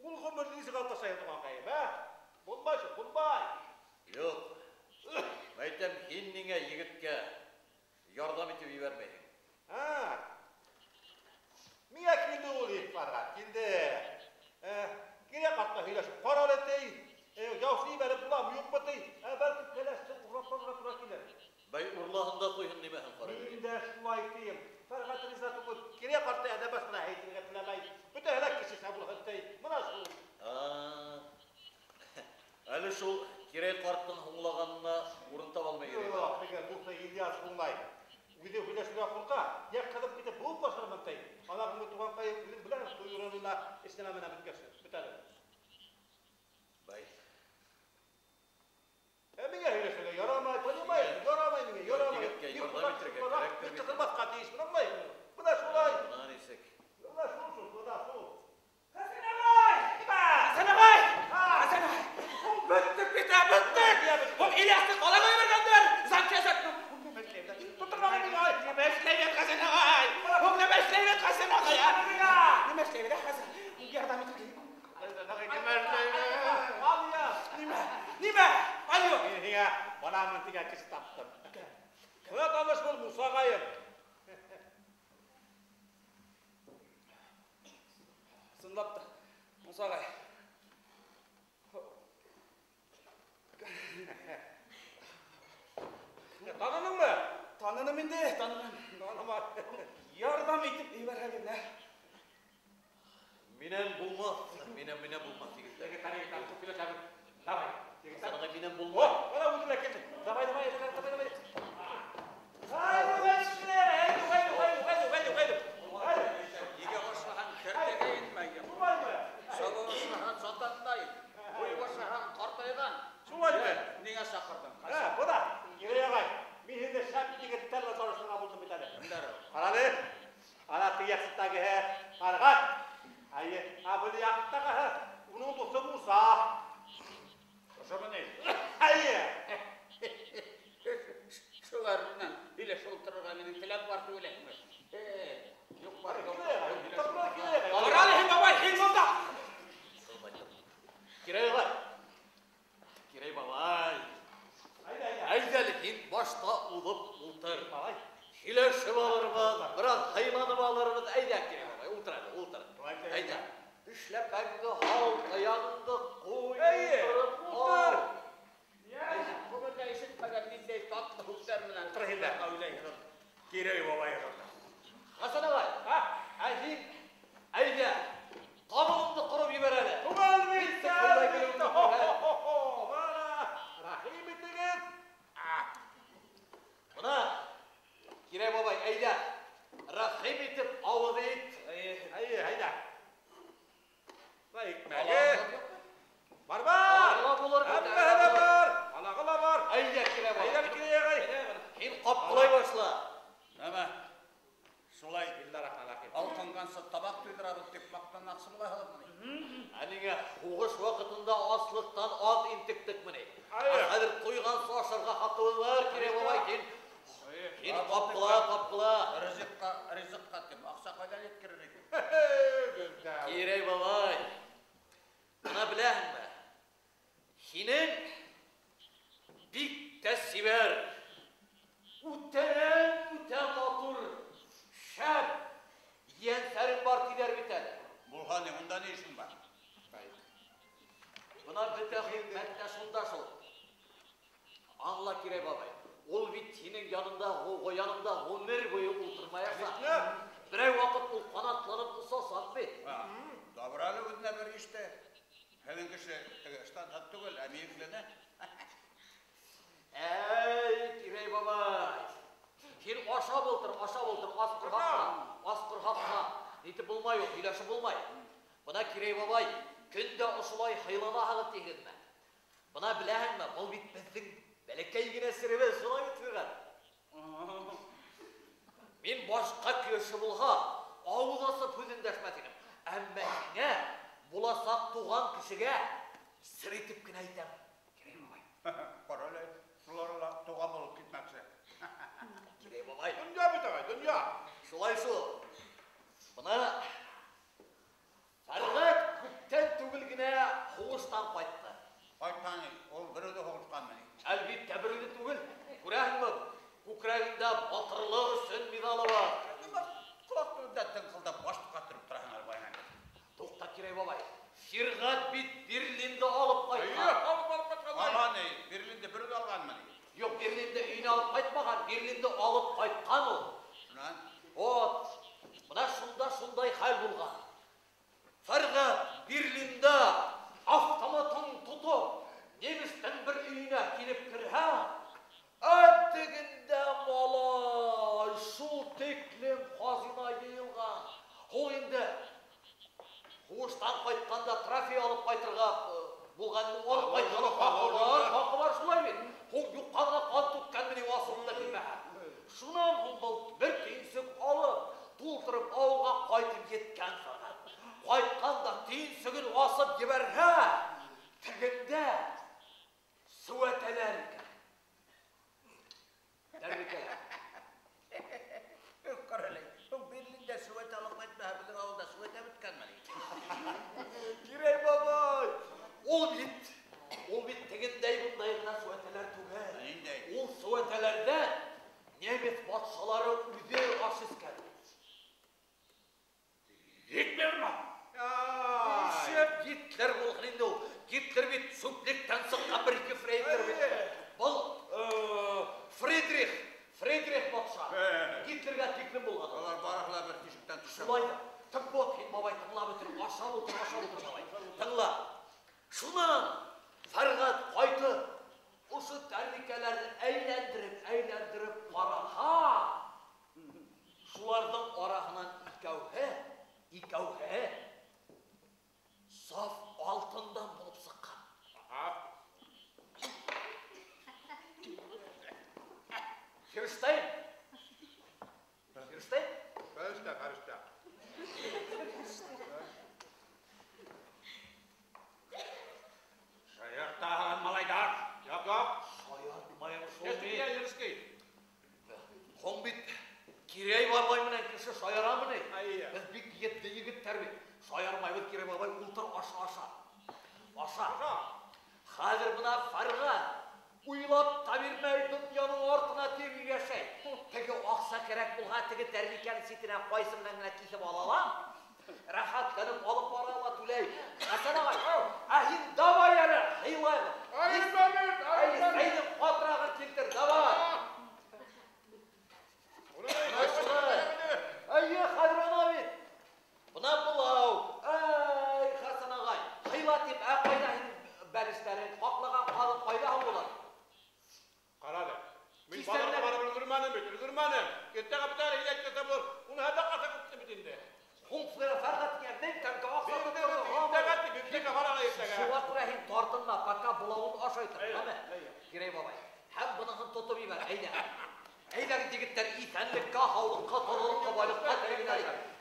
S9: Ул ғүмерҙе нисек алып ташлайһың, туғанҡайым, ә? Булмай шул, булмай.
S8: Юҡ. Әйтәм, һин ниңә егеткә ярҙам итеп ебәрмәйһең?
S9: Ә. Миңә килде ул Ифарға, килде. Кирәк ҡартҡа һөйләшеп ҡара әле, ти. Яусы ебәреп буламы, юҡмы, ти. Бәлки кәләште урлап ҡалырға тура килер.
S8: Бәй, урлаһын да ҡуйһын нимәһен ҡарай.
S9: Мин дә шулай тием. Фәрғәт риза түгел. Кирәк ҡартты әҙәбәс ҡына әйтергә теләмәй. Бөтәһе лә кешесә булһын, ти. Бына шул.
S8: Әле шул Кирәй ҡарттың һуңлағанына урын таба алмай йөрөй.
S9: Юҡ, теге дуҫы Ильяс һуңлай. Үҙе һөйләшергә ҡурҡа, йә ҡыҙып китеп быуып башлармын, ти. Анағыңды туғанҡайым, үҙең беләһең, туй урынына эш нәмә менән бөткәс, бөтәлер.
S8: Бай.
S9: Ә миңә һөйләшергә ярамай, понимаешь? Ярамай миңә, ярамай.
S8: Егеткә
S9: Мин
S8: ярҙам
S9: ҡунаҡ
S8: итергә
S9: сыҡмаға,
S8: кәрәктер
S9: мин
S8: бит.
S9: ҡыҙырмаҫҡа тейешмен, аңлайһыңмы? Бына шулай.
S8: Бына нисек.
S9: Бына шул, шул, бына шул.
S10: Хәсән ағай! Хәсән ағай! Хәсән ағай! Һуң бөттөк бит, ә, бөттөк! Һуң Ильясты ҡалаға ебәргәндәр! Замча зак. Нимә эшләйбеҙ, Хәсән ағай? Һуң нимә эшләйбеҙ, Хәсән ағай, ә? Нимә эшләйбеҙ, ә, Хәсән? Һуң ярҙам итергә.
S9: Нимә эшләйбеҙ?
S10: Нимә? Нимә? Алло!
S9: Мин һиңә барамын тигән кеше таптым. Бына таныш бул, Муса ағайым.
S10: Ысынлап та, Муса ағай. Ярҙам итеп ебәрһәгеҙ, ә?
S8: Минән булмаҫ, минән булмаҫ, егеттәр.
S9: Давай.
S8: Хәсән минән булмаҫ.
S9: Бына үҙе лә килде. Давай, давай, давай, давай.
S11: Егә башлаған кәртәгә инмәгән. Саба башлаған сатандай. Буй башлаған ҡартайған.
S9: Шулаймы?
S11: Ниңә саҡырҙың?
S9: Бына, Гирей ағай, мин һеҙҙе шәп егеттәр менән таныштырырға булдым бит әле.
S11: Кемдәр ул?
S9: Ҡараны, ана теге Фәрғәт. Әйе, ә был яҡтағыһы уның дуҫы Муса.
S11: Ошомо ни?
S9: Әйе.
S11: Шулар менән һөйләшеп ултырырға минең теләк бар түгелме? Юҡ бар.
S10: Ҡараны һин, бабай, һин бында.
S8: Кирей ағай. Кирей бабай. Әйҙә әле һин башта уҙып ултыр. Һөйләшеп алырбыҙ, бер аҙ һыйланып алырбыҙ. Әйҙә, Кирей бабай, ултыр әле, ултыр. Әйҙә. Эшләпәңде һал, таяғыңды ҡуй, ултырып
S9: ултыр.
S11: Ғүмерҙә ишетмәгән ниндәй татлы һүҙҙәр менән
S9: Ултыр һин дә.
S11: уйлайһың.
S9: Кирей бабайығыҙ.
S8: Хәсән ағай, ә һин, әйҙә, тамағыңды ҡороп ебәр әле.
S9: Әлбиттә, әлбиттә. Бына, рәхим итегеҙ.
S8: Бына, Кирей бабай, әйҙә, рәхим итеп ауыҙ ит.
S9: Әйе, әйҙә. Бына икмәге. Бар, бар.
S8: Алағы булыр.
S9: Һәммәһе лә бар. Алағы ла бар.
S8: Әйҙә, Кирей бабай.
S9: Әйҙә, Кирей ағай.
S8: Һин ҡапҡылай башла.
S11: Нәмә? Шулай алҡынғансы табаҡ туйҙырабыҙ тип маҡтанмаҡсы булаһығыҙмы ни?
S8: Ә ниңә һуғыш ваҡытында аслыҡтан аҙ интектекме ни? Хәҙер туйғансы ашарға хаҡыбыҙ бар, Кирей бабай, һин. Һин ҡапҡыла, ҡапҡыла.
S11: Ризыҡҡа, ризыҡҡа тип аҡса ҡайҙан еткерер икән?
S8: Кирей бабай, бына беләһеңме? Һинең бик тә сибәр, үтәнән-үтә матур, шәп ейәнсәрең бар тиҙәр бит әле.
S11: Булһа ни, унда ни эшең бар?
S8: Бына бөтә хикмәт тә шунда шул. Аңла, Кирей бабай, ул бит һинең янында, яныңда ғүмер буйы ултырмаясаҡ. Берәй ваҡыт ул ҡанатланып осасаҡ бит.
S11: Табыр әле үҙенә бер иште. Һеҙҙең кеше теге штанға түгел, ә мейеклене.
S8: Әй, Кирей бабай, һин ашап ултыр, ашап ултыр, ас ҡорһаҡҡа, ас ҡорһаҡҡа. Нитеп булмай ул, һөйләшеп булмай. Бына Кирей бабай, көн дә ошолай һыйланаһығыҙ тиһегеҙме? Бына беләһеңме, был бит беҙҙең бәләкәй генә серебеҙ, шулай бит, Фирғәт? Мин башҡа кеше булһа, ауыҙ асып һүҙ өндәшмәҫ инем. Әммә һиңә, буласаҡ туған кешегә сер итеп кенә әйтәм. Кирей бабай.
S11: Ҡара әле, шулар ла туған булып китмәксе.
S8: Кирей бабай.
S9: Донъя бит ағай, донъя.
S8: Шулай шул. Бына Фәрғәт күптән түгел генә һуғыштан ҡайтты.
S11: Ҡайтҡан, ул бер үҙе һуғышҡанмы ни?
S8: Әлбиттә, бер үҙе түгел. Күрәһеңме, күкрәгендә батырлыҡ өсөн миҙалы бар.
S11: Нимә ҡолаҡ төбөндә тыңҡылдап баш ҡатырып тораһың әле баянан?
S8: Туҡта, Кирей бабай. Фирғәт бит Берлинды алып ҡайтҡан.
S9: Эйе, алып ҡайтҡан.
S11: Алған ни? Берлинды бер үҙе алғанмы ни?
S8: Юҡ, Берлинды өйөнә алып ҡайтмаған, Берлинды алып ҡайтҡан ул.
S11: Шунан?
S8: Вот, бына шунда шундай хәл булған. Фәрғәт Берлинда автоматын тотоп, немецтең бер өйөнә килеп керһә, әттегендә малай, шул тиклем хазина йыйылған. Ул инде һуғыштан ҡайтҡанда трофей алып ҡайтырға булған, алып ҡайтҡаны хаҡы бар, хаҡы бар шулай бит. Ул юҡҡа ғына ҡан түккәнме ни, асылында килмәһә. Шунан һуң был бер төйөнсөк алып, тултырып ауылға ҡайтып еткән Фәрғәт. Ҡайтҡан да төйөнсөгөн асып ебәрһә, тегендә сеүәтәләр икән. Тәрбикәләр.
S11: Ҡара әле, ул Берлинда сеүәтә алып ҡайтмаһа, беҙҙең ауылда сеүәтә бөткәнме ни?
S8: Кирей бабай, ул бит тегендәй бындай ғына сеүәтәләр түгел.
S11: Ниндәй?
S8: Ул сеүәтәләрҙән немец батшалары Шулай да. Так вот, һин бабай тыңлап бөтөр, ашап ултыр, ашап ултыр бабай. Тыңла. Шунан Фәрғәт ҡайтып, ошо тәрбикәләрҙе әйләндереп, әйләндереп ҡараһа, шуларҙың араһынан икәүһе, икәүһе саф алтындан булып сыҡҡан. Ферштейн. Ферштейн?
S9: Фәрештә, фәрештә.
S11: Шаяртаһың, малайҙар.
S9: Юҡ, юҡ.
S8: Шаяртмайым шул.
S9: Ерішкей.
S8: Һуң бит Кирәй бабай менән кеше шаярамы ни?
S9: Әйе.
S8: Беҙ бик етди егеттәр бит. Шаярмайбыҙ, Кирәй бабай, ултыр, аша, аша. Аша. Хәҙер бына Фәрғәт уйлап та бирмәй донъяның артына тип йәшәй. Теге аҡса кәрәк булһа, теге тәрбикәнең ситенә ҡайсы менән генә киҫеп ала ала. Рәхәтләнеп алып бара ала түләй. Хәсән ағай, ә һин давай әле, һыйлайбыҙ. Әйҙә, ҡатырағын килтер, давай. Әйе, хәҙер ана бит. Бына былау. Әй, Хәсән ағай, һыйла тип, ә ҡайҙа һин бәлештәрең, ҡаҡлаған ҡаҙың ҡайҙа һуң улар?
S9: Ҡара әле. Мин баҙарға барып өлгөрмәнем бит, өлгөрмәнем. Иртәгә бөтә әле һин әйткәнсә булыр. Уны һәр ҡасан көттөм бит инде.
S8: Һуң Фәрғәт тигән мең тәңкә аҡса
S9: тотторҙо. Иртәгә тип, иртәгә бара ла иртәгә.
S8: Шуға күрә һин тартынма, пока былауын ашай тор, әме? Кирәй бабай. Һәм быныһын тотоп ебәр, әйҙә. Әйҙәгеҙ, егеттәр, иҫәнлеккә, һаулыҡҡа, таҙалыҡҡа, байлыҡҡа теләгеҙ.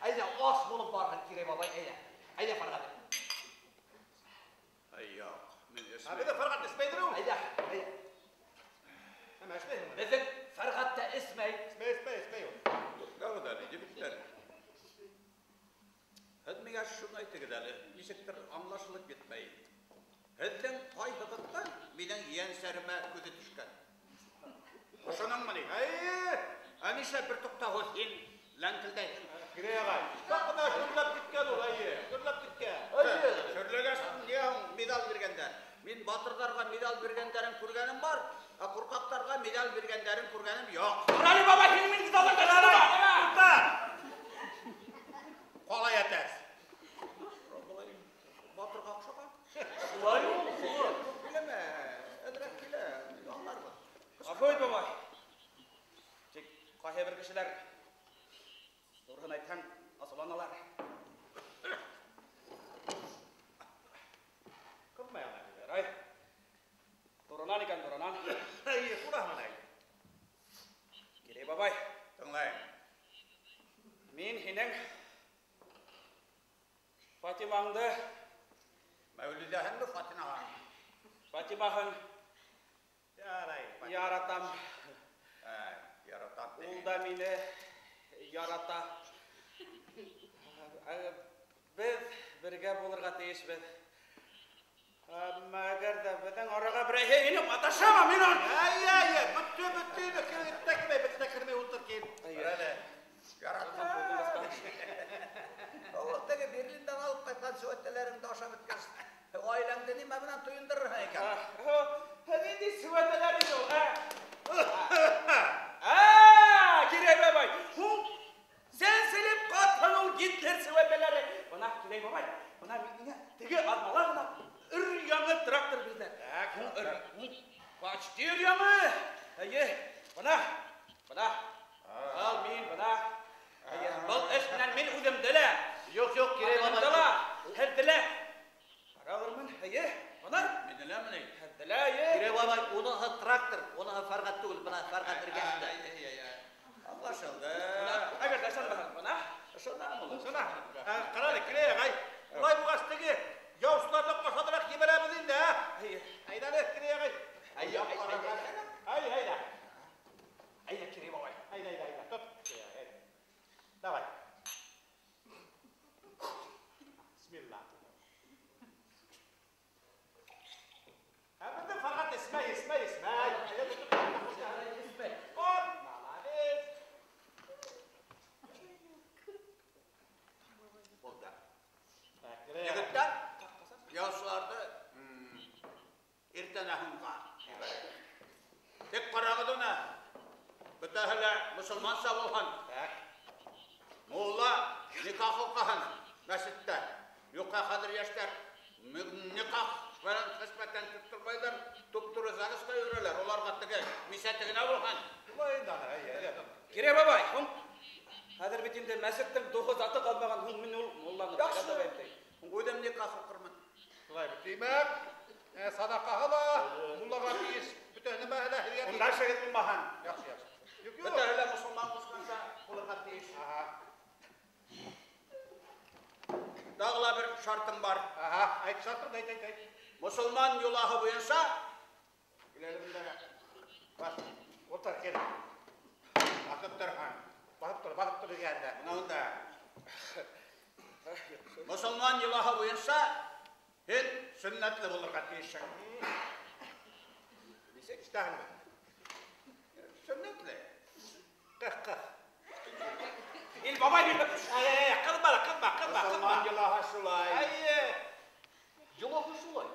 S8: Әйҙә, аш булып барһын, Кирәй бабай, әйҙә. Әйҙә, Фәрғәт.
S11: Ай, юҡ, мин эсмәйем.
S9: Ә беҙҙең Фәрғәт эсмәйҙер ул.
S8: Әйҙә, әйҙә.
S9: Әммә эсмәйһеңме?
S8: Беҙҙең Фәрғәт тә эсмәй.
S9: Эсмәй, эсмәй, эсмәй ул.
S11: Туҡтағыҙ әле, егеттәр. Һеҙ миңә шуны әйтегеҙ әле, нисектер аңлашылып етмәй. Һеҙҙең ҡайһығыҙҙа минең ейәнсәремә күҙе төшкән? Ошоныңмы ни?
S9: Әйе.
S11: Ә нишләп бер туҡтауһыҙ һин ләңкелдәйһең?
S9: Кирәй ағай, саҡ ҡына шөрләп киткән ул, әйе, шөрләп киткән.
S8: Әйе.
S11: Шөрләгәс, ниңә һуң медаль биргәндәр? Мин батырҙарға медаль биргәндәрен күргәнем бар, ә ҡурҡаҡтарға медаль биргәндәрен күргәнем юҡ.
S10: Ҡарали бабай, һин мине медалдарға төшөрмә.
S9: Туҡта.
S11: Ҡалай әтәс. Былай батырға оҡшаған.
S8: Шулай ул, шулай.
S11: Киләме? Әҙерәк килә, аңларбыҙ.
S10: Ғәфү ит, бабай. Тик ҡайһы бер кешеләр ҙурыһын әйтһәң, асыуланалар.
S9: Ҡыҙмай ана.
S10: Ярай. Туранан икән, туранан.
S9: Әйе, тураһынан әйт.
S10: Кирәй бабай.
S11: Тыңлайым.
S10: Мин һинең Фатимаңды.
S11: Мәүлиҙәһеңме, Фатимаһың?
S10: Фатимаһың.
S9: Ярай, Фатима.
S10: Яратам.
S11: Ә, яратам.
S10: Ул да мине ярата. Беҙ бергә булырға тейешбеҙ. Әммә әгәр ҙә беҙҙең араға берәйһе инеп маташама, мин аны.
S9: Әйе, әйе, бөттө, бөттө, бөттө, кермәй, бөттө, кермәй, ултыр кил.
S10: Әйе.
S11: Әле. Яратам. Ул теге Берлиндан алып ҡайтҡан сүәтәләреңде ашап бөткәс, ғаиләңде нимә менән туйындырырһың икән?
S10: Ниндәй сүәтәләр инде ул, ә? Ә, Кирәй бабай, һуң сәнселеп ҡатһын ул Гитлер сүәтәләре. Бына Кирәй бабай, бына миңә теге аҙнала ғына өр-яңы трактор бирҙе. Һуң почти өр-яңы. Әйе, бына, бына. Ал мин, бына. Әйе, был эш менән мин үҙемде лә.
S8: Юҡ, юҡ, Кирәй бабай.
S10: Ҡатынымды ла, һеҙҙе лә. Ҡаралырмын, әйе, бына.
S11: Мине ләме ни?
S10: Һеҙҙе лә, әйе.
S8: Кирәй бабай, уныһы трактор, уныһы Фәрғәт түгел, бына Фәрғәт эргәһендә.
S11: Әйе, әйе, әйе. Аңлашылды.
S10: Бына, әгәр ҙә ышанмаһаң, бына.
S11: Ышанам ул,
S9: ышанам. Ҡара әле, Кирәй ағай, улай булғас теге яусыларҙы ҡасаныраҡ ебәрәбеҙ инде, ә?
S10: Әйе.
S9: Әйҙә әле, Кирәй ағай.
S8: Әйҙә, әйҙә, әйҙә.
S9: Әйҙә, әйҙә.
S8: Әйҙә, Кирәй бабай.
S9: Әйҙә, әйҙә, әйҙә. Тот, Кирәй ағай, әйҙә. Давай. Бисмилла. Ә беҙҙең Фәрғәт эсмәй, эсмәй, эсмәй. Әйҙә, тотоп,
S8: Эсмәй.
S9: Тот, молодец.
S11: Булды.
S9: Так, Кирәй ағай.
S11: Егеттәр, яусыларҙы иртән һуңға ебәрәйек. Тик ҡарағыҙ уны, бөтәһе лә мосолманса булһын.
S9: Так.
S11: Мулла Никах уҡыһын мәсеттә. Юҡҡа хәҙер йәштәр никах менән хеҙмәттән тоттормайҙар, туп-тура ЗАГСҡа йөрөләр. Уларға теге мисәте генә булған.
S9: Шулай инде аны, әйе, әйе.
S10: Кирәй бабай, һуң хәҙер бит инде мәсеттең духы заты ҡалмаған, һуң мин ул мулланы
S11: Яҡшы. Үҙем никах уҡырмын.
S9: Шулай бит. Тимәк, садаҡаһы ла муллаға тейеш, бөтә нәмәһе лә һеҙгә тейеш.
S11: Унда шәһит булмаһын.
S9: Яҡшы, яҡшы. Юҡ, юҡ.
S11: Бөтәһе лә мосолман ҡушҡанса булырға тейеш.
S9: Аһа.
S11: Тағы ла бер шартым бар.
S9: Аһа, әйт шартыңды, әйт, әйт, әйт.
S11: Мосолман йолаһы буйынса киләле бында. Бас.
S9: Ултыр, кил.
S11: Баҫып торһаң.
S9: Баҫып тор, баҫып тор дигәндә.
S11: Бына унда. Мосолман йолаһы буйынса һин сөннәтле булырға тейешһең.
S9: Нисек эшләһеңме?
S11: Сөннәтле.
S9: Ҡых, ҡых.
S10: Ил бабай бирде. Ай, ай, ай, ҡыҙма, ҡыҙма, ҡыҙма, ҡыҙма.
S11: Мосолман йолаһы шулай.
S10: Әйе.
S8: Йолаһы шулай.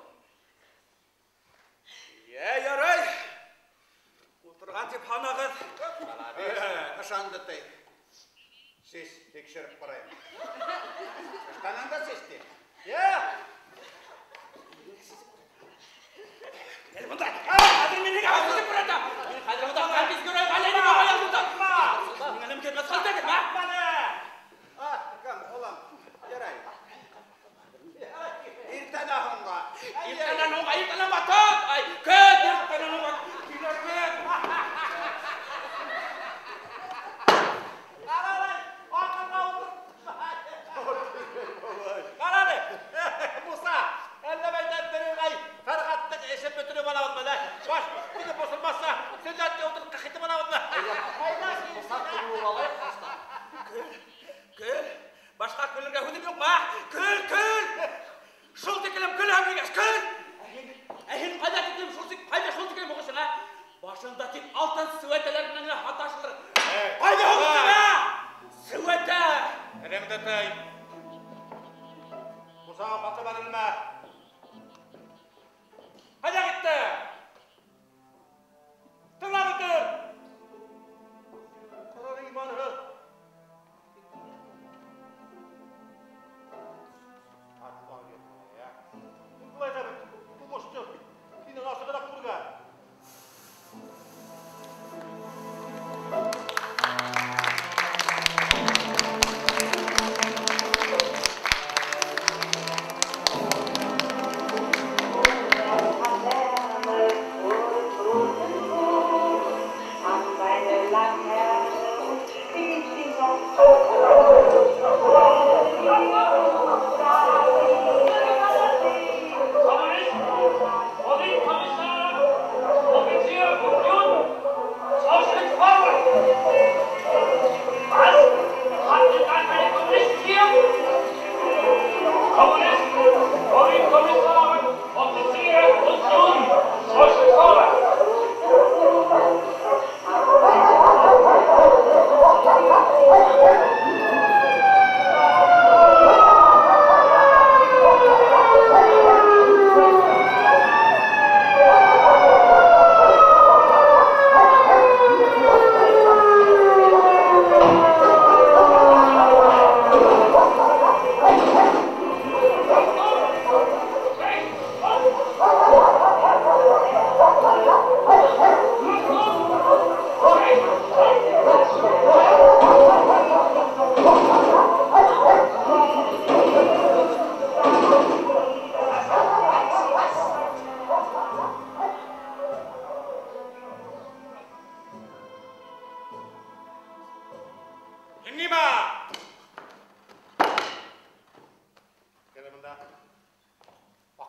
S10: Йә, ярай. Ултырған тип һанағыҙ.
S11: Молодец. Ышанды ти. Сис, тикшереп ҡарайым. Ыштаныңды да сис ти.
S9: Йә!
S10: Кил бында. Хәҙер мин һиңә һүҙ күрәтәм. Мин хәҙер бында кәпис күрәм, әллә нимә бая бында. Миңә нәмә кәрәк хәлдә, һа?
S11: А, кем, улым, ярай. Иртәнә һуңға.
S10: Иртәнә һуңға, иртәнә батат. Ай, көт, иртәнә һуңға. Килермен.
S9: Ҡараны, Муса, әллә мәйҙән берәй Фәрғәттең эшен бөтөрөп алабыҙмы, лә? Баш үҙе боҫолмаҫа, сөннәткә ултырып ҡыхитып алабыҙмы?
S8: Муса көлөп алайыҡ, Муса.
S10: Көл, көл. Башҡа көлөргә һүҙем юҡмы, а? Көл, көл. Шул тиклем көләм тигәс, көл. Ә һин ҡайҙа тиклем шул тик, ҡайҙа шул тиклем уҡышың, а? Башыңда тик алтын сеүәтәләр менән генә һаташылыр. Ҡайҙа һуғыштың, а? Сеүәтә!
S9: Телеңде тый. Мусаға ҡаты бәрелмә. Ҡайҙа китте? Тыңлап ултыр. Ҡарар иманһыҙ. Былай да бит, һуғышты. Һинең асығыраҡ күргән.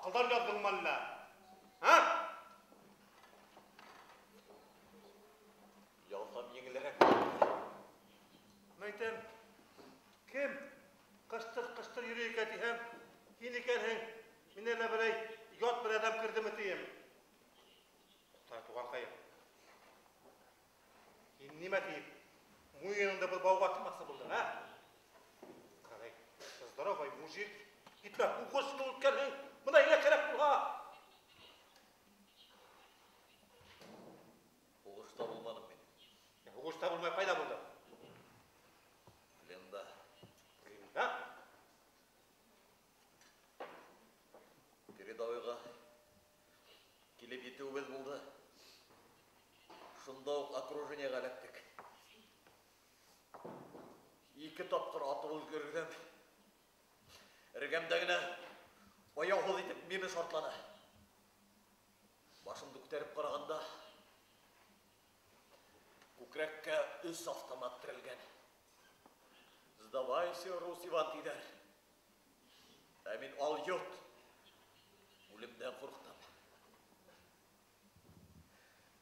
S9: Аҡылдан яҙҙыңмы әллә? Һа?
S8: Ялһам еңелерәк.
S9: Мәйтәм, кем ҡыштыр-ҡыштыр йөрөй икән тиһәм, һин икәнһең, мин әллә берәй ят бер әҙәм керҙеме тием. Туҡта, туғанҡайым. Һин нимә тиеп, муйыныңды был бауға тымаҡсы булдың, ә? Ҡарай, здоровый мужик, китмә, һуғыш үткәрһең, бына һиңә кәрәк булһа.
S8: Һуғышта булманым мин.
S9: Һуғышта булмай ҡайҙа булдың?
S8: Пленда.
S9: Пленда?
S8: Шунда уҡ окружениеға эләктек. 2 тапҡыр атып өлгөрҙөм. Эргәмдә генә аяуһыҙ итеп мина шартланы. Башымды күтәреп ҡарағанда күкрәккә 3 автомат терәлгән. Сдавайся, Рус Иван, тиҙәр. Ә мин алйот. Үлемдән ҡурҡтым.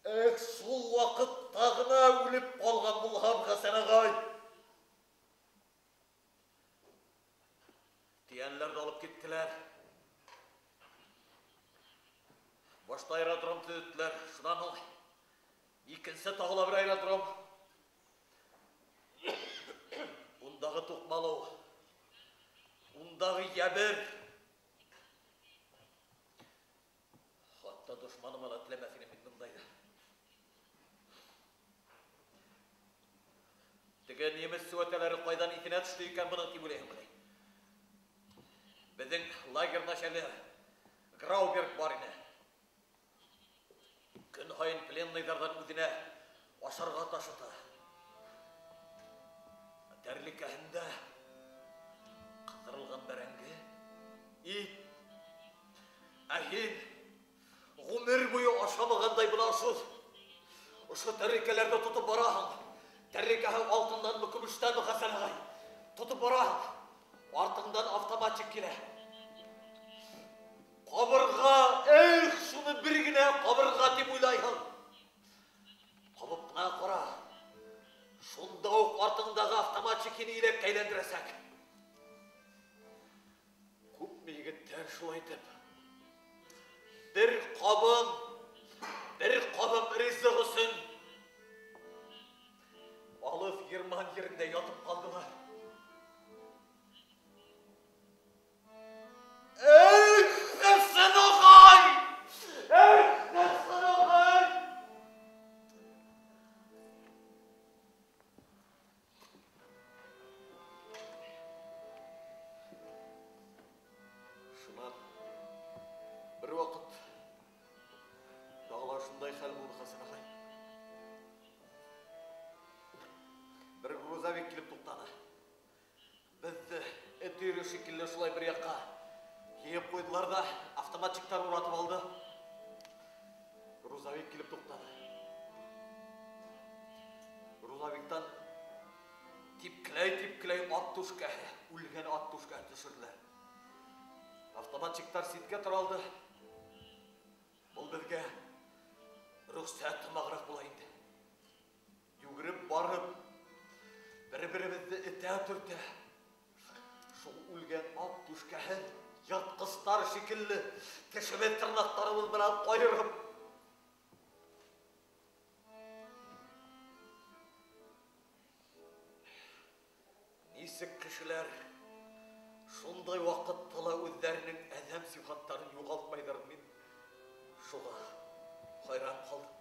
S8: Эх, шул ваҡытта ғына үлеп ҡалған булһам, Хәсән ағай. Тейәнләрҙе алып киттеләр. Башта аэродром төҙөттөләр, шунан һуң икенсе тағы ла бер аэродром. Ундағы туҡмалыу, ундағы йәбер. Хатта дошманыма ла теләмәҫ инем мин бындайҙы. Теге немец сүәтәләре ҡайҙан иҫенә төштө икән бының тип уйлайһың бынай. Беҙҙең лагерь начальнигы Грауберг бар ине. Көн һайын пленныйҙарҙан үҙенә ашарға ташыта. Тәрлекәһендә ҡыҙырылған бәрәңге, ит. Ә һин ғүмер буйы ашамағандай бына ошо тәрлекәләрҙе тотоп бараһың. Тәрлекәһе алтынданмы, көмөштәнме, Хәсән ағай? Тотоп бараһың. Артыңдан автоматчик килә. Ҡабырға, эх, шуны бер генә ҡабырға тип уйлайһың. Ҡабып ҡына ҡара. Шунда уҡ артыңдағы автоматчик һине иләккә әйләндерәсәк. Күпме егеттәр шулай итеп бер ҡабым ризыҡ өсөн алыҫ Герман ерендә ятып ҡалдылар. Эх, Хәсән ағай! Эх, Хәсән ағай! Шунан бер ваҡыт тағы ла шундай хәл булды, Хәсән ағай. Бер грузовик килеп туҡтаны. Беҙҙе эт өйөрө шикелле шулай бер яҡҡа йыйып ҡуйҙылар ҙа автоматчиктар уратып алды. Грузовик килеп туҡтаны. Грузовиктан типкеләй-типкеләй ат түшкәһе, үлгән ат түшкәһе төшөрҙөләр. Автоматчиктар ситкә таралды. Был беҙгә рөхсәт һымағыраҡ була инде. Йүгереп барып, бер-беребеҙҙе этә-төртә, шул үлгән ат түшкәһен йыртҡыстар шикелле тешебеҙ тырнаҡтарыбыҙ менән ҡайырып, нисек кешеләр шундай ваҡытта ла үҙҙәренең әҙәм сифаттарын юғалтмайҙар, мин шуға хайран ҡалдым.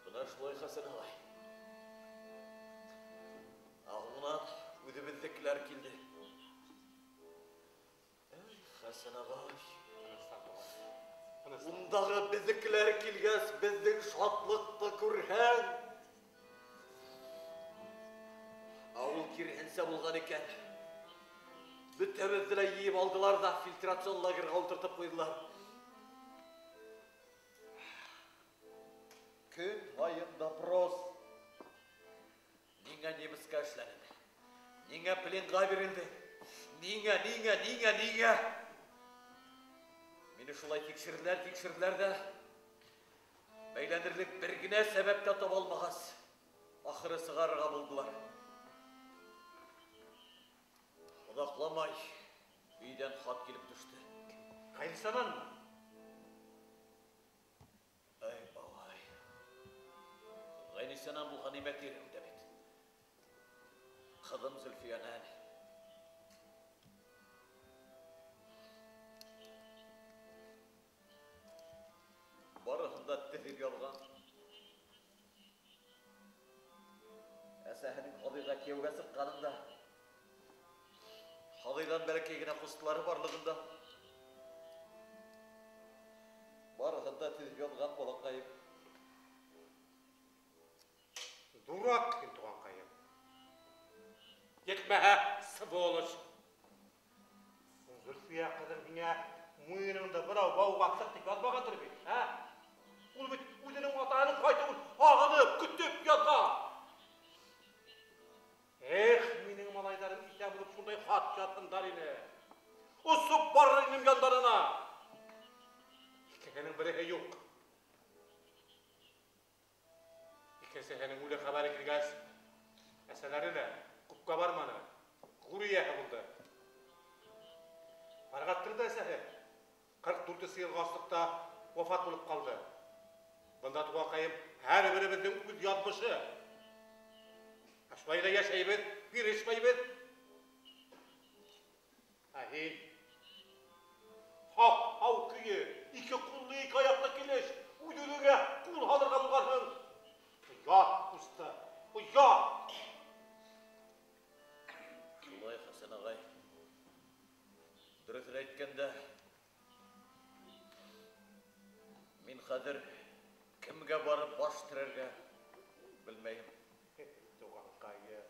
S8: Бына шулай, Хәсән ағай. Ағынан үҙебеҙҙекеләр килде. Эй, Хәсән ағай. Ундағы беҙҙекеләр килгәс, беҙҙең шатлыҡты күрһәң. Ә ул киреһенсә булған икән. Бөтәбеҙҙе лә йыйып алдылар ҙа фильтрацион лагерға ултыртып ҡуйҙылар. Көн һайын допрос. Ниңә немецкә эшләнең? Ниңә пленға бирелдең? Ниңә, ниңә, ниңә, ниңә? Мине шулай тикшерҙеләр, тикшерҙеләр ҙә бәйләнерлек бер генә сәбәп тә таба алмағас, ахыры сығарырға булдылар. Оҙаҡламай өйҙән хат килеп төштө.
S9: Ҡайнысананмы?
S8: Эй, балай. Ғәйнисанан булған нимә тирһең дә бит. Ҡыҙым Зөлфиәнән. Барыһын да теҙеп яҙған. Әсәһенең Һаҙыйға кейәүгә сыҡҡанын да, Һаҙыйҙан бәләкәй генә ҡустылары барлығын да.
S9: Дурак һин, туғанҡайым. Етмәһә, сволочь. Зөлфиә ҡыҙың һиңә муйыныңды бынау бауға һыҡ тип яҙмағандыр бит, ә? Ул бит үҙенең атаһының ҡайтыуын һағынып, көтөп яҙған. Эх, минең малайҙарым иҫән булып шундай хат яҙһындар ине. Осоп барыр инем яндарына. Икеһенең береһе юҡ. Икенсеһенең үле хәбәре килгәс, әсәләре лә күпкә барманы, ғүр эйәһе булды. Фәрғәттең дә әсәһе 44 йылға аслыҡта вафат булып ҡалды. Бында, туғанҡайым, һәр беребеҙҙең үҙ яҙмышы. Ә шулай ҙа йәшәйбеҙ, бирешмәйбеҙ. Ә һин һап-һау көйө, ике ҡуллы, ике аяҡлы килеш, үҙ-үҙеңә ҡул һалырға булғанһың. Оят, ҡусты, оят!
S8: Шулай, Хәсән ағай. Дөрөҫөн әйткәндә, мин хәҙер кемгә барып баш терәргә белмәйем.
S9: Туғанҡайым,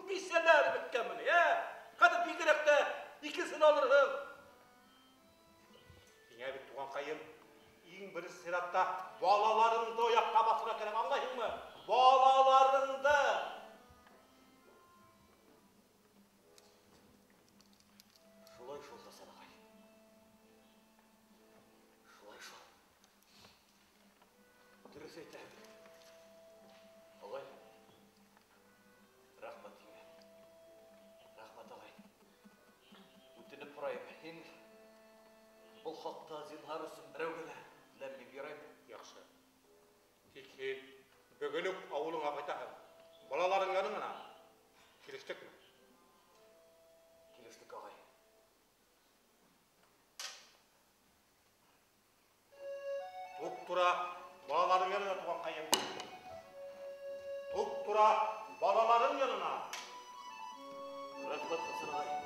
S9: бисәләр бөткәнме ни, ә? Хәҙер бигерәк тә икесен алырһың. Һиңә бит, туғанҡайым, иң беренсе сиратта балаларыңды аяҡҡа баҫырға кәрәк, аңлайһыңмы? Балаларыңды!
S8: Шулай шул, Хәсән ағай. Шулай шул. Дөрөҫ әйтәһең. Ағай, рәхмәт һиңә. Рәхмәт, ағай. Үтенеп һорайым, һин был хаҡта зинһар өсөн берәүгә лә ләм-мим яраймы?
S9: Яҡшы. Тик һин бөгөн үк ауылыңа ҡайтаһың. Балаларың яныңа. Килештекме?
S8: Килештек, ағай.
S9: Туп-тура балаларың янына, туғанҡайым. Туп-тура балаларың янына.
S8: Рәхмәт, Хәсән ағай.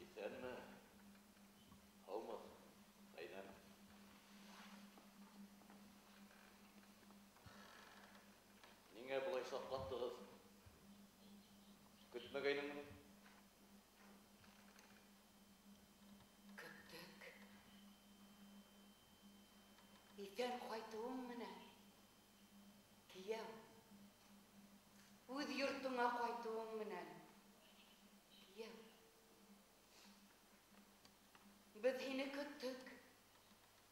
S8: Иҫәнме? Һаумы, ҡәйнәм? Ниңә былай шаҡ ҡаттығыҙ? Көтмәгәйнеңме?
S4: Көттөк. Иҫән ҡайтыуың менән, кейәү. Үҙ йортоңа ҡайтыуың менән, кейәү. Беҙ һине көттөк,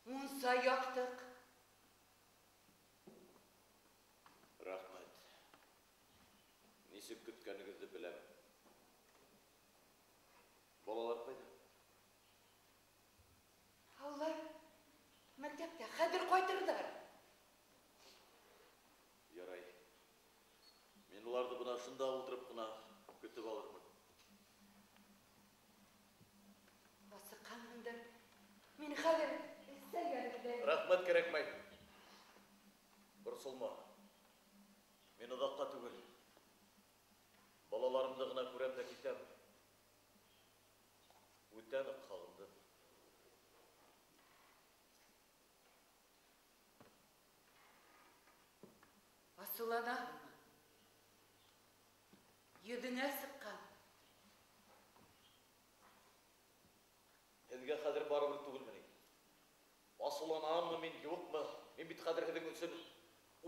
S4: мунса яҡтыҡ.
S8: Рәхмәт. Нисек көткәнегеҙҙе беләм. Балалар ҡайҙа?
S4: Улар мәктәптә, хәҙер ҡайтырҙар.
S8: Ярай. Мин уларҙы бына шунда ултырып ҡына көтөп алырмын.
S4: Асыҡҡанһыңдыр. Мин хәҙер сәй әҙерләйем.
S8: Рәхмәт, кәрәкмәй. Борсолма. Мин оҙаҡҡа түгел. Балаларымды ғына күрәм дә китәм. Үтә ныҡ һағындым.
S4: Асыуланаһыңмы? Йөҙөңә сыҡҡан.
S8: Һеҙгә хәҙер барыбер түгелме ни? Асыуланаммы мин, юҡмы? Мин бит хәҙер һеҙҙең өсөн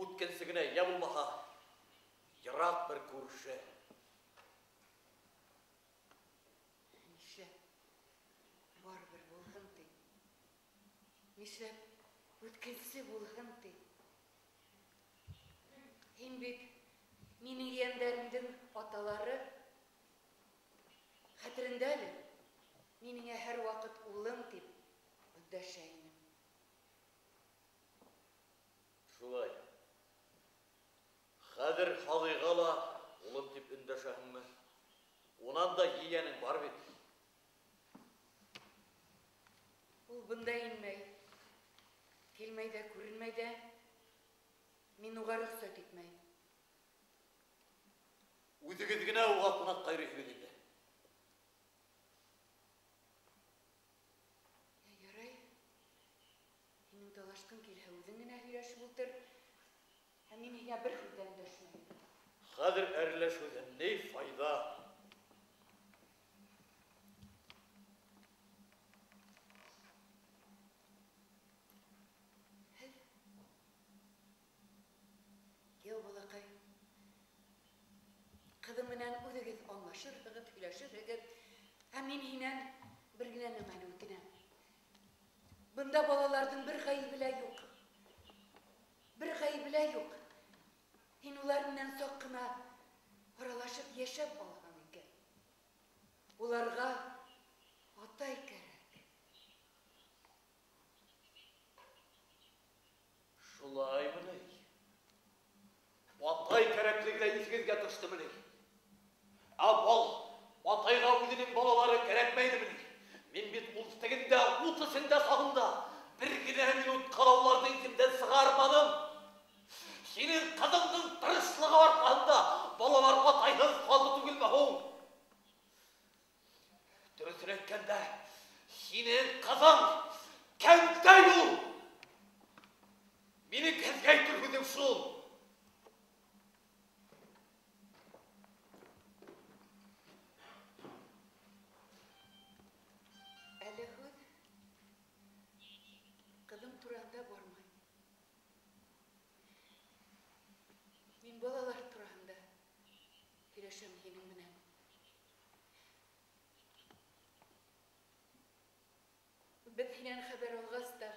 S8: үткенсе генә, йә булмаһа, йыраҡ бер күрше.
S4: Нишләп барыбер булһын ти? Нишләп үткенсе булһын ти? Һин бит минең ейәндәремдең аталары. Хәтереңдә әле, мин һиңә һәр ваҡыт улым тип өндәшә инем.
S8: Шулай. Хәҙер Һалыйға ла улым тип өндәшәһеңме? Унан да ейәнең бар бит.
S4: Ул бында инмәй. Килмәй ҙә, күренмәй ҙә. Мин уға рөхсәт итмәйем.
S8: Үҙегеҙ генә уға ҡунаҡҡа йөрөйһөгөҙ инде.
S4: Ярай. Һинең талашҡың килһә, үҙең генә һөйләшеп ултыр. Ә мин һиңә бер һүҙ ҙә өндәшмәйем.
S8: Хәҙер әрләшеүҙән ни файҙа?
S4: Һеҙ, кейәү балаҡай, ҡыҙым менән үҙегеҙ аңлашырһығыҙ, һөйләшерһегеҙ. Ә мин һинән бер генә нәмәне үтенәм. Бында балаларҙың бер ғәйебе лә юҡ. Бер ғәйебе лә юҡ. Һин улар менән саҡ ҡына аралашып йәшәп алһаң икән. Уларға атай кәрәк.
S8: Шулаймы ни? Атай кәрәклеге лә иҫегеҙгә төштөмө ни? Ә бал, атайға үҙенең балалары кәрәкмәйҙеме ни? Мин бит ул тегендә, ут эсендә сағында бер генә минутҡа ла уларҙы иҫемдән сығарманым. Һинең ҡыҙыңдың тырышлығы арҡаһында балалар атайһыҙ ҡалды түгелме һуң? Дөрөҫөн әйткәндә, һинең ҡыҙың кәнтәй ул. Минең һеҙгә әйтер һүҙем шул.
S4: Әле һүҙ ҡыҙым тураһында бармай. Мин балалар тураһында һөйләшәм һинең менән. Беҙ һинән хәбәр алғас та,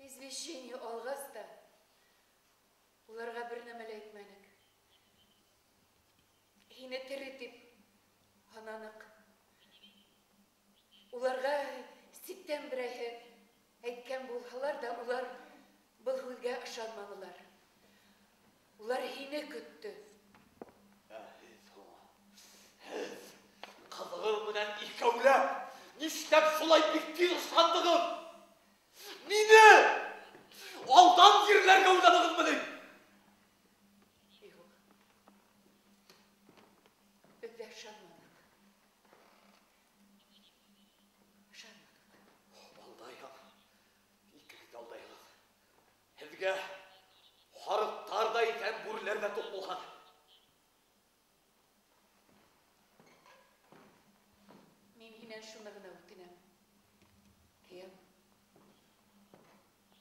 S4: извещение алғас та, уларға бер нәмә лә әйтмәнек. Һине тере тип һананыҡ. Уларға ситтән берәйһе әйткән булһалар ҙа, улар был һүҙгә ышанманылар. Улар һине көттө.
S8: Ә һеҙ һуң, һеҙ ҡыҙығыҙ менән икәүләп нишләп шулай бик тиҙ ышандығыҙ? Мине алдан ерләргә уйланығыҙмы ни?
S4: Юҡ. Беҙ ҙә ышанманыҡ. Ышанманыҡ.
S8: Алдайһың. Икегеҙ ҙә алдайһығыҙ. Һеҙгә һарыҡтар ҙа иҫән, бүреләр ҙә туҡ булған.
S4: Мин һинән шуны ғына үтенәм. Кейәү,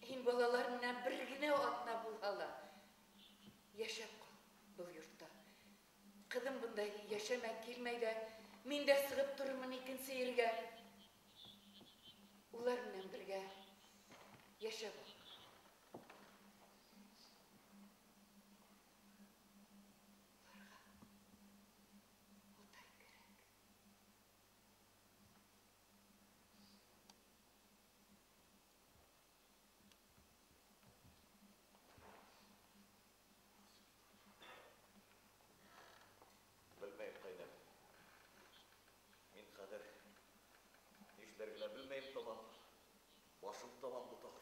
S4: һин балалар менән бер генә аҙна булһа ла йәшәп ҡал был йортта. Ҡыҙым бында йәшәмәй килмәй ҙә, мин дә сығып торормон икенсе ергә. Улар менән бергә йәшәп ал.
S8: Белмәйем, ҡәйнәм. Мин хәҙер нишләргә лә белмәйем тамам. Башым тамам буталды.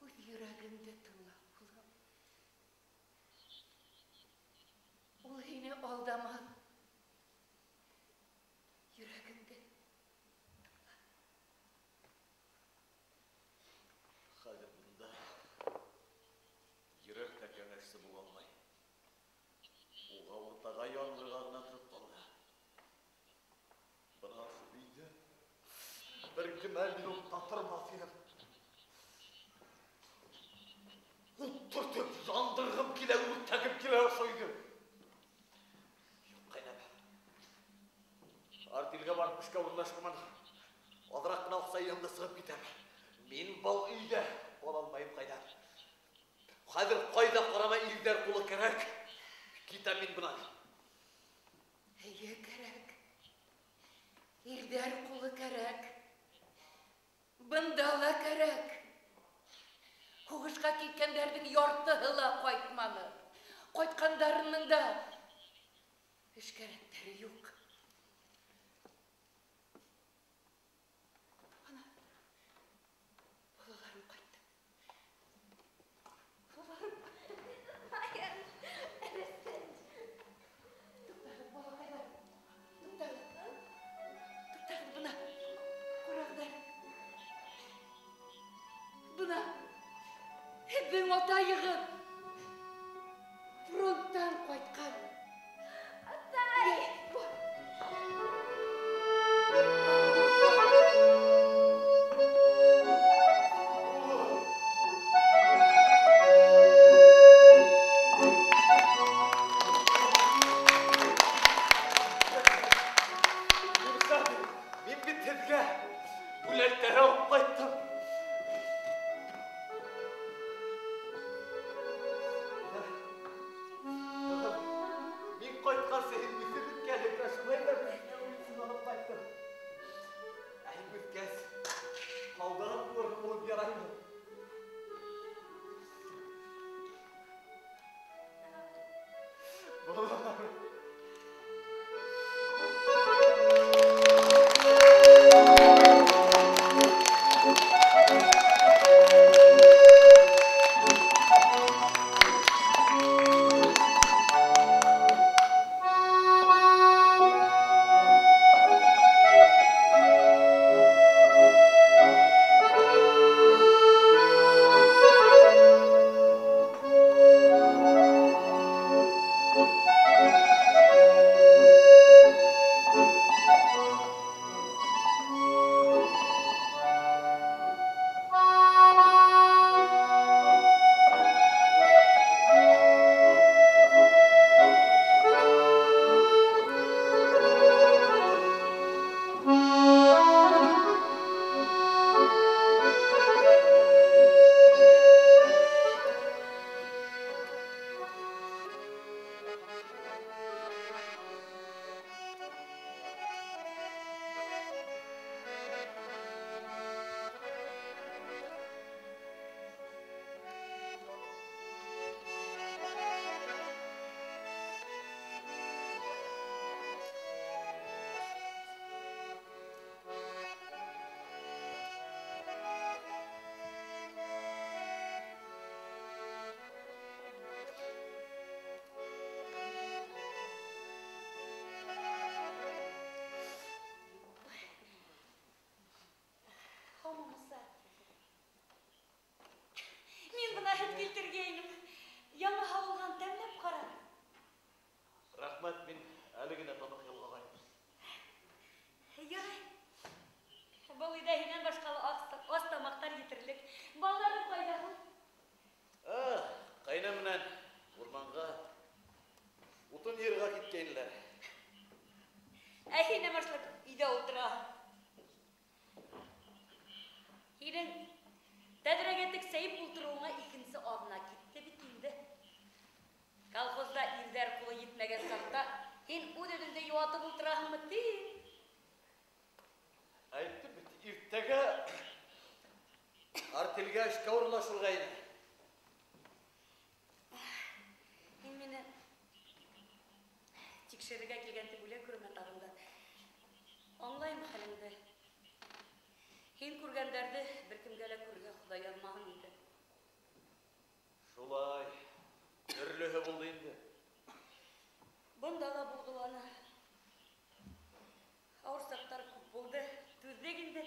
S4: Үҙ йөрәгеңде тыңла, улым. Ул һине алдамаҫ. Йөрәгеңде тыңла.
S8: Хәҙер бында йөрәк тә кәңәшсе була алмай. Уға уртаға янырға ғына тороп ҡалды. Бына ошо өйҙә бер генә минут та тормаҫ инем. Ут төртөп яндырғым килә, үртәгем килә барып эшкә урынлашырмын. Аҙыраҡ ҡына аҡса йыйым да сығып китәм. Мин был өйҙә ҡала алмайым ҡайҙа. Хәҙер ҡайҙа ҡарама ирҙәр ҡулы кәрәк. Китәм мин бынан.
S4: Эйе, кәрәк. Ирҙәр ҡулы кәрәк. Бында ла кәрәк. Һуғышҡа киткәндәрҙең яртыһы ла ҡайтманы. Ҡайтҡандарының да эш кәрәктәре юҡ. Ана, балаларым ҡайтты. Балаларым ҡайтты. Туҡтағыҙ, балаҡайҙар. Туҡтағыҙ. Туҡтағыҙ, бына. Ҡарағыҙ. Бына. Һеҙҙең атайығыҙ фронттан ҡайтҡан.
S3: Атай!
S8: Мин бит һеҙгә бүләктәр алып ҡайттым. Мин ҡайтҡансы һин үҫеп бөткәнһең, шулай ҙа мин һиңә уйынсыҡ алып ҡайттым. Ә һин үҫкәс, һалдат булырһың, улым, яраймы? Балалар.
S5: Мин бына һөт килтергәйнем. Яңы һауылған, тәмләп ҡара.
S8: Рәхмәт, мин әле генә тамаҡ ялғағайным.
S5: Ярай. Был өйҙә һинән башҡа ла ас тамаҡтар етерлек. Балаларың ҡайҙа һуң?
S8: Ҡайна менән урманға утын йыйырға киткәйнеләр.
S5: Ә һин нәмә эшләп өйҙә ултыраһың? Һинең тәҙрәгә тексәйеп ултырыуыңа икенсе аҙна китте бит инде. Колхозда ирҙәр ҡулы етмәгән саҡта һин үҙ-үҙеңде йыуатып ултыраһыңмы ти?
S8: Әйттем бит, иртәгә артелгә эшкә урынлашырға ине.
S5: Һин мине тикшерергә килгән тип уйлай күрмә тағын да. Аңлайым хәлеңде. Һин күргәндәрҙе бер кемгә лә күрергә Хоҙай яҙмаһын инде.
S8: Шулай, төрлөһө булды инде.
S5: Бында ла булғыланы. Ауыр саҡтар күп булды, түҙҙек инде.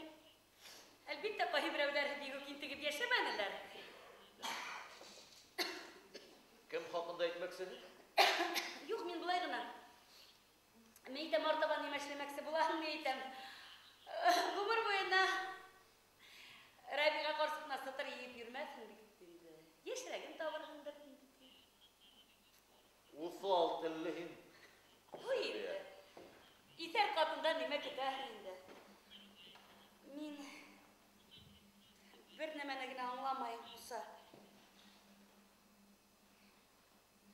S5: Әлбиттә, ҡайһы берәүҙәр бик үк интегеп йәшәмәнеләр.
S8: Кем хаҡында әйтмәксеһең?
S5: Юҡ, мин былай ғына. Мин әйтәм, артабан нимә эшләмәксе булаһың, мин әйтәм. Ғүмер буйына Рәбиғә ҡарсыҡ сытыр йыйып йөрөмәҫһең бит инде. Йәшерәген табырһыңдыр инде.
S8: Уҫал телле һин.
S5: Ҡуй инде. Иҫәр ҡатындан нимә көтәһең инде? нәмәне генә аңламайым, Муса.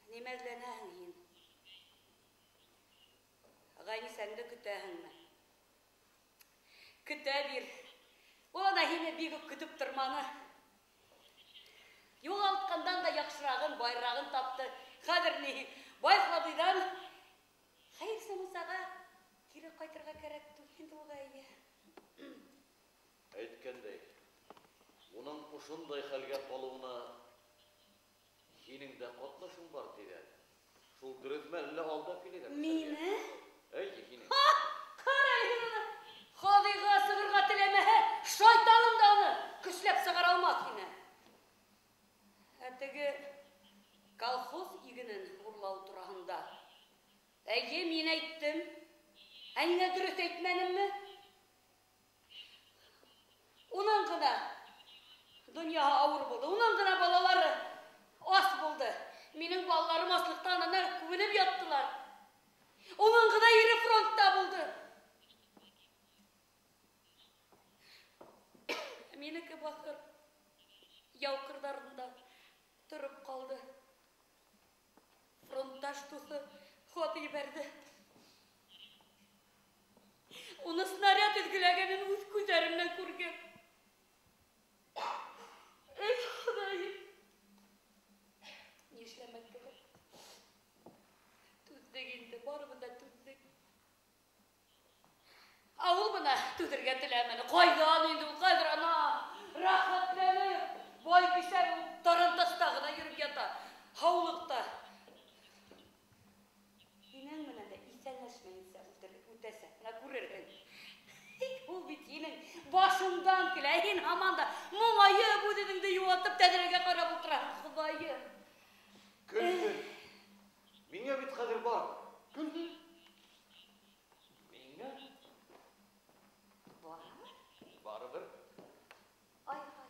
S5: Нимә эҙләнәһең һин? Ғайнисәңде көтәһеңме? Көтә бир. Ул ана һине бик үк көтөп торманы. Юғалтҡандан да яҡшырағын, байырағын тапты. Хәҙер ни, бай Һадыйҙан хәйерсе Мусаға кире ҡайтырға кәрәк түгел инде уға, эйе.
S8: Әйткәндәй, уның ошондай хәлгә ҡалыуына һинең дә ҡатнашың бар тиҙәр. Шул дөрөҫмө әллә алдап киләләр?
S5: Мине?
S8: Эйе, һинең.
S5: Ҡара һин уны! Һадыйға сығырға теләмәһә, шайтаным да уны көсләп сығара алмаҫ ине. Ә теге колхоз игенен урлау тураһында. Әйе, мин әйттем. Ә ниңә дөрөҫ әйтмәнемме? Уның ғына донъяһы ауыр булды, уның ғына балалары ас булды. Минең балаларым аслыҡтан ана күбенеп яттылар. Уның ғына ире фронтта булды. Минеке бахыр яу ҡырҙарында тороп ҡалды. Фронтташ дуҫы хат ебәрҙе. Уны снаряд өҙгөләгәнен үҙ күҙҙәрем менән күргән. Эй, Хоҙайым! Ни эшләмәк кәрәк? Түҙҙек инде, барыбыҙ ҙа түҙҙек. Ә ул бына түҙергә теләмәне. Ҡайҙан инде ул хәҙер ана рәхәтләнеп, бай бисә тарантаста ғына йөрөп ята, һаулыҡта. Һинең менән дә иҫәнләшмәйенсә үтәсәк, бына күрерһең. Ул бит һинең башыңдан килә, һин һаман да моңайып үҙеңде йыуатып тәҙрәгә ҡарап ултыраһың, Хоҙайым.
S8: Көлдө. Миңә бит хәҙер бар. Көлдө. Миңә
S5: барыбер.
S8: Барыбер.
S5: Ай-һай.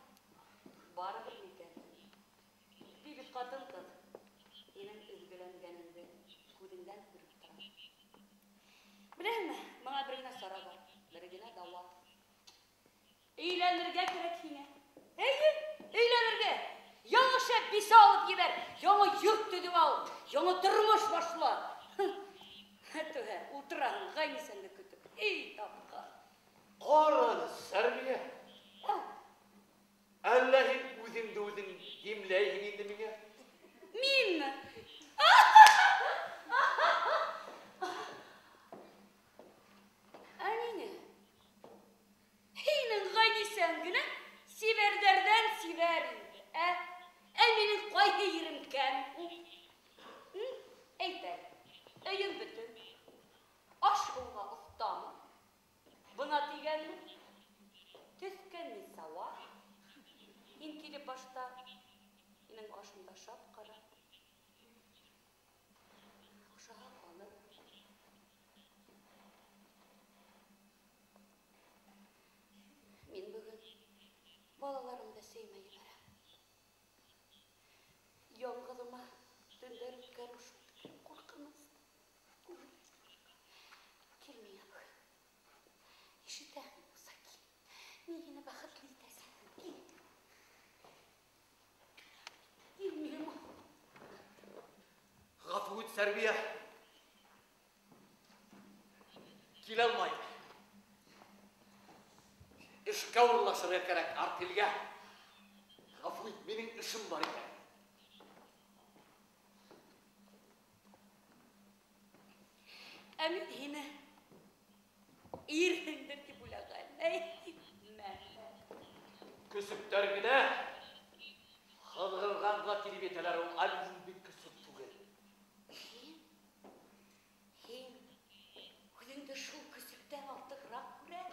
S5: Барыбер микән? Би бит ҡатын-ҡыҙ. Һинең өҙгөләнгәнеңде күҙеңдән күреп тора. Беләһеңме, миңә бер генә сара бар, бер генә дауа. Өйләнергә кәрәк һиңә. Әйе, өйләнергә. Яңы шәп бисә алып ебәр, яңы йорт төҙөп ал, яңы тормош башла. Түгә, ултыраһың ғайнисәңде көтөп. Эй, тапҡан.
S8: Ҡара әле, Сәрбиә. Әллә һин үҙеңде үҙең димләйһең инде миңә?
S5: Минме? Ә ниңә? Һинең ғайнисәң генә сибәрҙәрҙән сибәр инде, ә? Ә минең ҡайһы ерем кәм? Әйт әле, өйөм бөтөн, аш-һыуға оҫтамы? Бына тигәнме? Төҫкә ни сауа? Һин килеп башта һинең ашыңды ашап ҡара. Оҡшаһа ҡалыр. Мин бөгөн балаларымды әсәйемә ебәрәм. Яңғыҙыма төндәр үткәреү шул тиклем ҡурҡыныс. Кил миңә бөгөн. Ишетәһең, Муса, кил. Мин һине бәхетле итәсәкмен. Кил. Кил миңә.
S8: Ғәфү ит, Сәрбиә. Килә алмайым. Эшкә урынлашырға кәрәк, артелгә. Ғәфү ит, минең эшем бар икән.
S5: Ә мин һине ирһеңдер тип уйлағайным. Әй, мәмә.
S8: Көсөктәр генә һыҙғырғанға килеп етәләр ул, ә мин бит көсөк түгел.
S5: Һин үҙеңде шул көсөктән артығыраҡ күрәм.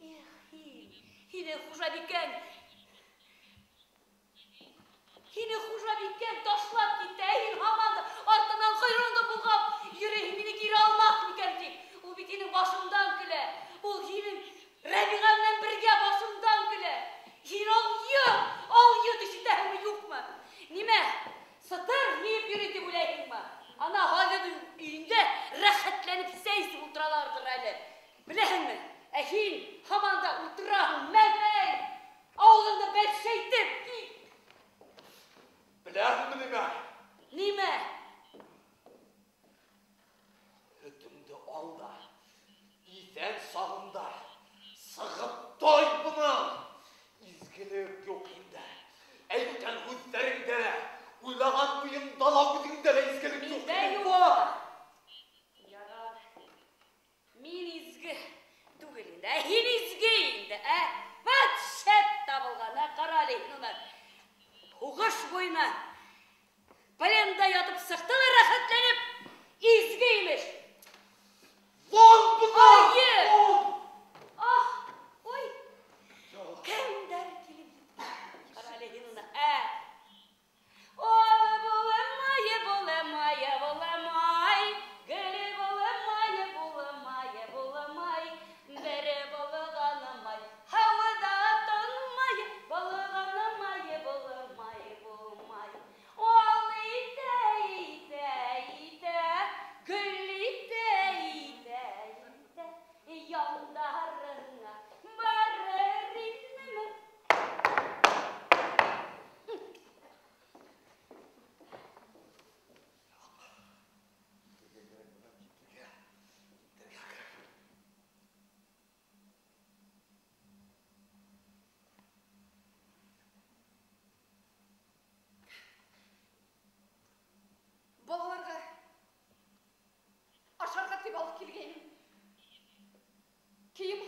S5: Эх, һин, һине хужабикәң, һине хужабикәң ташлап китте, ә һин һаман да артынан ҡойроғоңдо болғап йөрөйһөң, мине кире алмаҫ микән тип. Ул бит һинең башыңдан көлә. Ул һинең Рәбиғә менән бергә башыңдан көлә. Һин алйот ишетәһеңме, юҡмы? Нимә, сытыр йыйып йөрөй тип уйлайһыңмы? Ана Һадиҙың өйөндә рәхәтләнеп сәй эсеп ултыраларҙыр әле. Беләһеңме? Ә һин һаман да ултыраһың, мәмәй. Ауыҙыңды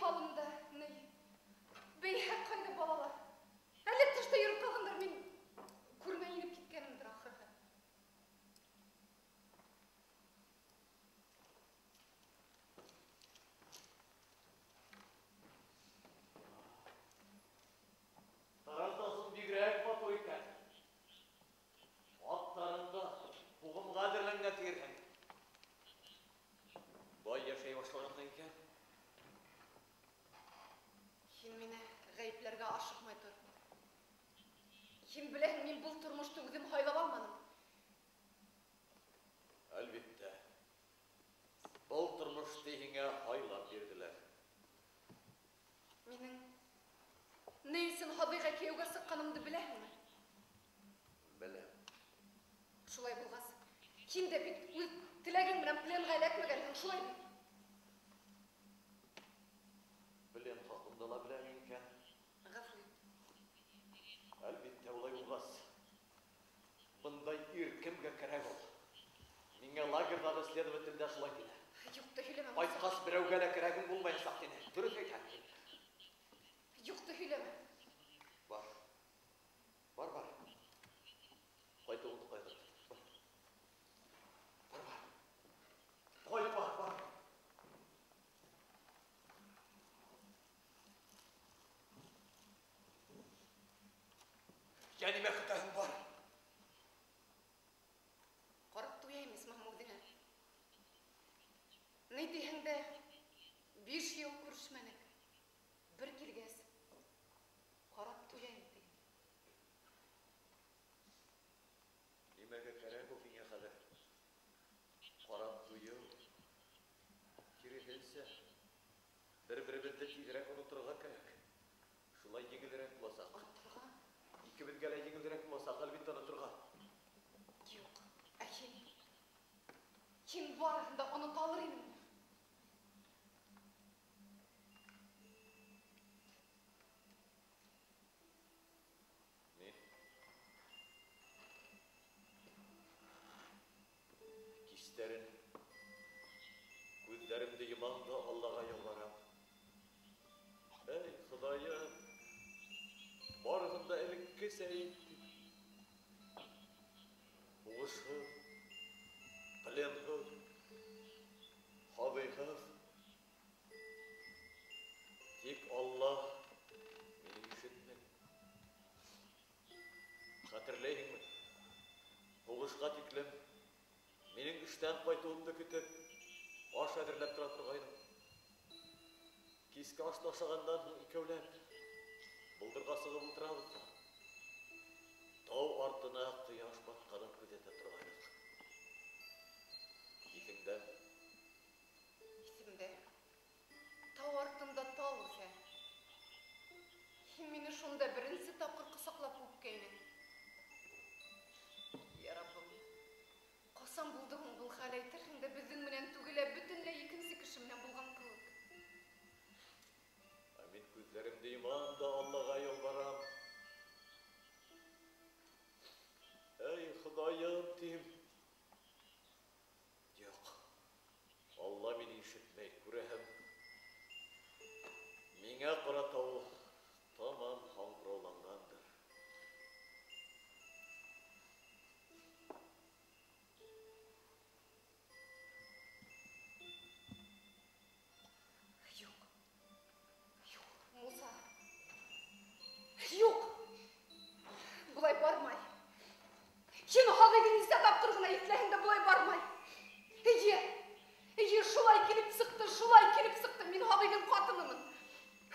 S2: Кием һалым да, ни. Бәйһә ҡайҙа балалар? Әллә тышта йөрөп ҡалғандар, мин күрмәй инеп киткәнемдер ахырыһы.
S8: Тарантасың бигерәк матур икән. Аттарың да һуғымға әҙерләнгән тиерһең. Бай йәшәй башлағанһың икән.
S2: Һин мине ғәйепләргә ашыҡмай тор. Һин беләһең, мин был тормошто үҙем һайлап алманым.
S8: Әлбиттә. Был тормошто һиңә һайлап бирҙеләр.
S2: Минең ни өсөн Һадыйға кейәүгә сыҡҡанымды беләһеңме?
S8: Беләм.
S2: Шулай булғас, һин дә бит үҙ теләгең менән пленға эләкмәгәнһең, шулай бит?
S8: Плен хаҡында ла беләм икән.
S2: Ғәфү ит.
S8: Әлбиттә, улай булғас, бындай ир кемгә кәрәк ул? Миңә лагерҙағы следователь дә шулай тине.
S2: Юҡты һөйләмә, Муса.
S8: Ҡайтҡас берәүгә лә кәрәгең булмаясаҡ тине. Дөрөҫ әйтәм.
S2: Юҡты һөйләмә.
S8: Бар. Бар, бар. Ҡайтыуыңды ҡайғырт. Бар. Бар, бар. Ҡайт, бар, бар. Йә нимә көтәһең, бар?
S2: Ҡарап туяйым, исмаһам, үҙеңә. Ни тиһәң дә, 5 йыл күрешмәнек. Бер килгәс, ҡарап туяйым тием.
S8: Нимәгә кәрәк ул һиңә хәҙер? Ҡарап туйыу. Киреһенсә, бер-беребеҙҙе тиҙерәк оноторға кәрәк. Шулай еңелерәк буласаҡ.
S2: Оноторға?
S8: Икебеҙгә лә еңелерәк буласаҡ, әлбиттә, оноторға.
S2: Юҡ, ә һин? Һин барыһын да онота алыр инеңме?
S8: Мин кистәрен күҙҙәремде йомам да Аллаға ялбарам. Эй, Хоҙайым, барыһын да элеккесә ит тип. Һуғышһыҙ, пленһыҙ, Һадыйһыҙ. Тик Аллаһ мине ишетмәне. Хәтерләйһеңме? Һуғышҡа тиклем минең эштән ҡайтыуымды көтөп, аш әҙерләп тора торғайның. Киске ашты ашағандан һуң икәүләп болдорға сығып ултырабыҙ ҙа, тау артына ҡояш батҡанын күҙәтә торғайныҡ. Иҫеңдәме?
S2: Иҫемдә. Тау артында тал үҫә. Һин мине шунда беренсе тапҡыр ҡосаҡлап үпкәйнең. Я Раббым, ҡасан булды һуң был хәл, әйтерһең дә беҙҙең менән түгел, ә бөтөнләй икенсе кеше менән булған кеүек.
S8: Ә мин күҙҙәремде йомам да Аллаға ялбарам. Эй, Хоҙайым, тим. Юҡ, Алла мине ишетмәй, күрәһең. Миңә ҡарата ул тамам һаңғырауланғандыр.
S2: Юҡ, юҡ, Муса. Юҡ. Былай бармай. Һин Һағыйҙы нисә тапҡыр ғына иҫләһәң дә былай бармай. Эйе, эйе, шулай килеп сыҡты, шулай килеп сыҡты. Мин Һағыйҙың ҡатынымын.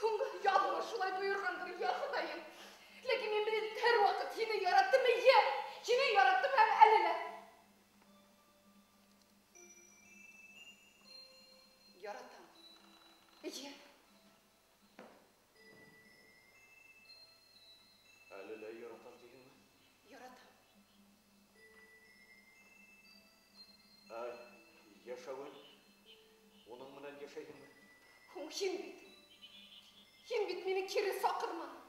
S2: Һуң яҙмыш шулай бойорғандыр, йә Хоҙайым. Ләкин мин бит һәр ваҡыт һине яраттым, эйе, һине яраттым һәм әле лә. Яратам. Эйе.
S8: Әле лә яратам тиһеңме?
S2: Яратам.
S8: Ә йәшәүен уның менән йәшәйһеңме?
S2: Һуң һин бит. Һин бит мине кире саҡырманың.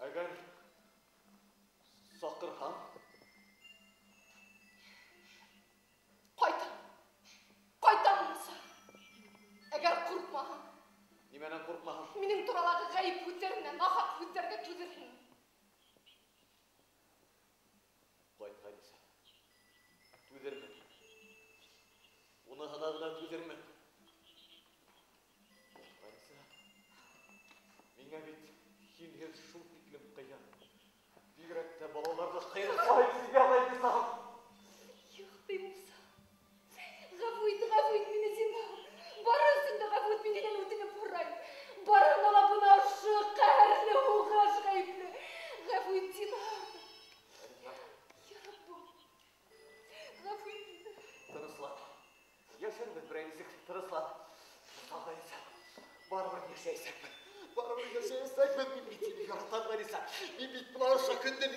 S8: Әгәр саҡырһам?
S2: Ҡайтам.
S8: Йәшәйәсәкмен. Барыбер йәшәйәсәкмен. Мин бит һине яратам, Ғайниса. Мин бит бына ошо көндө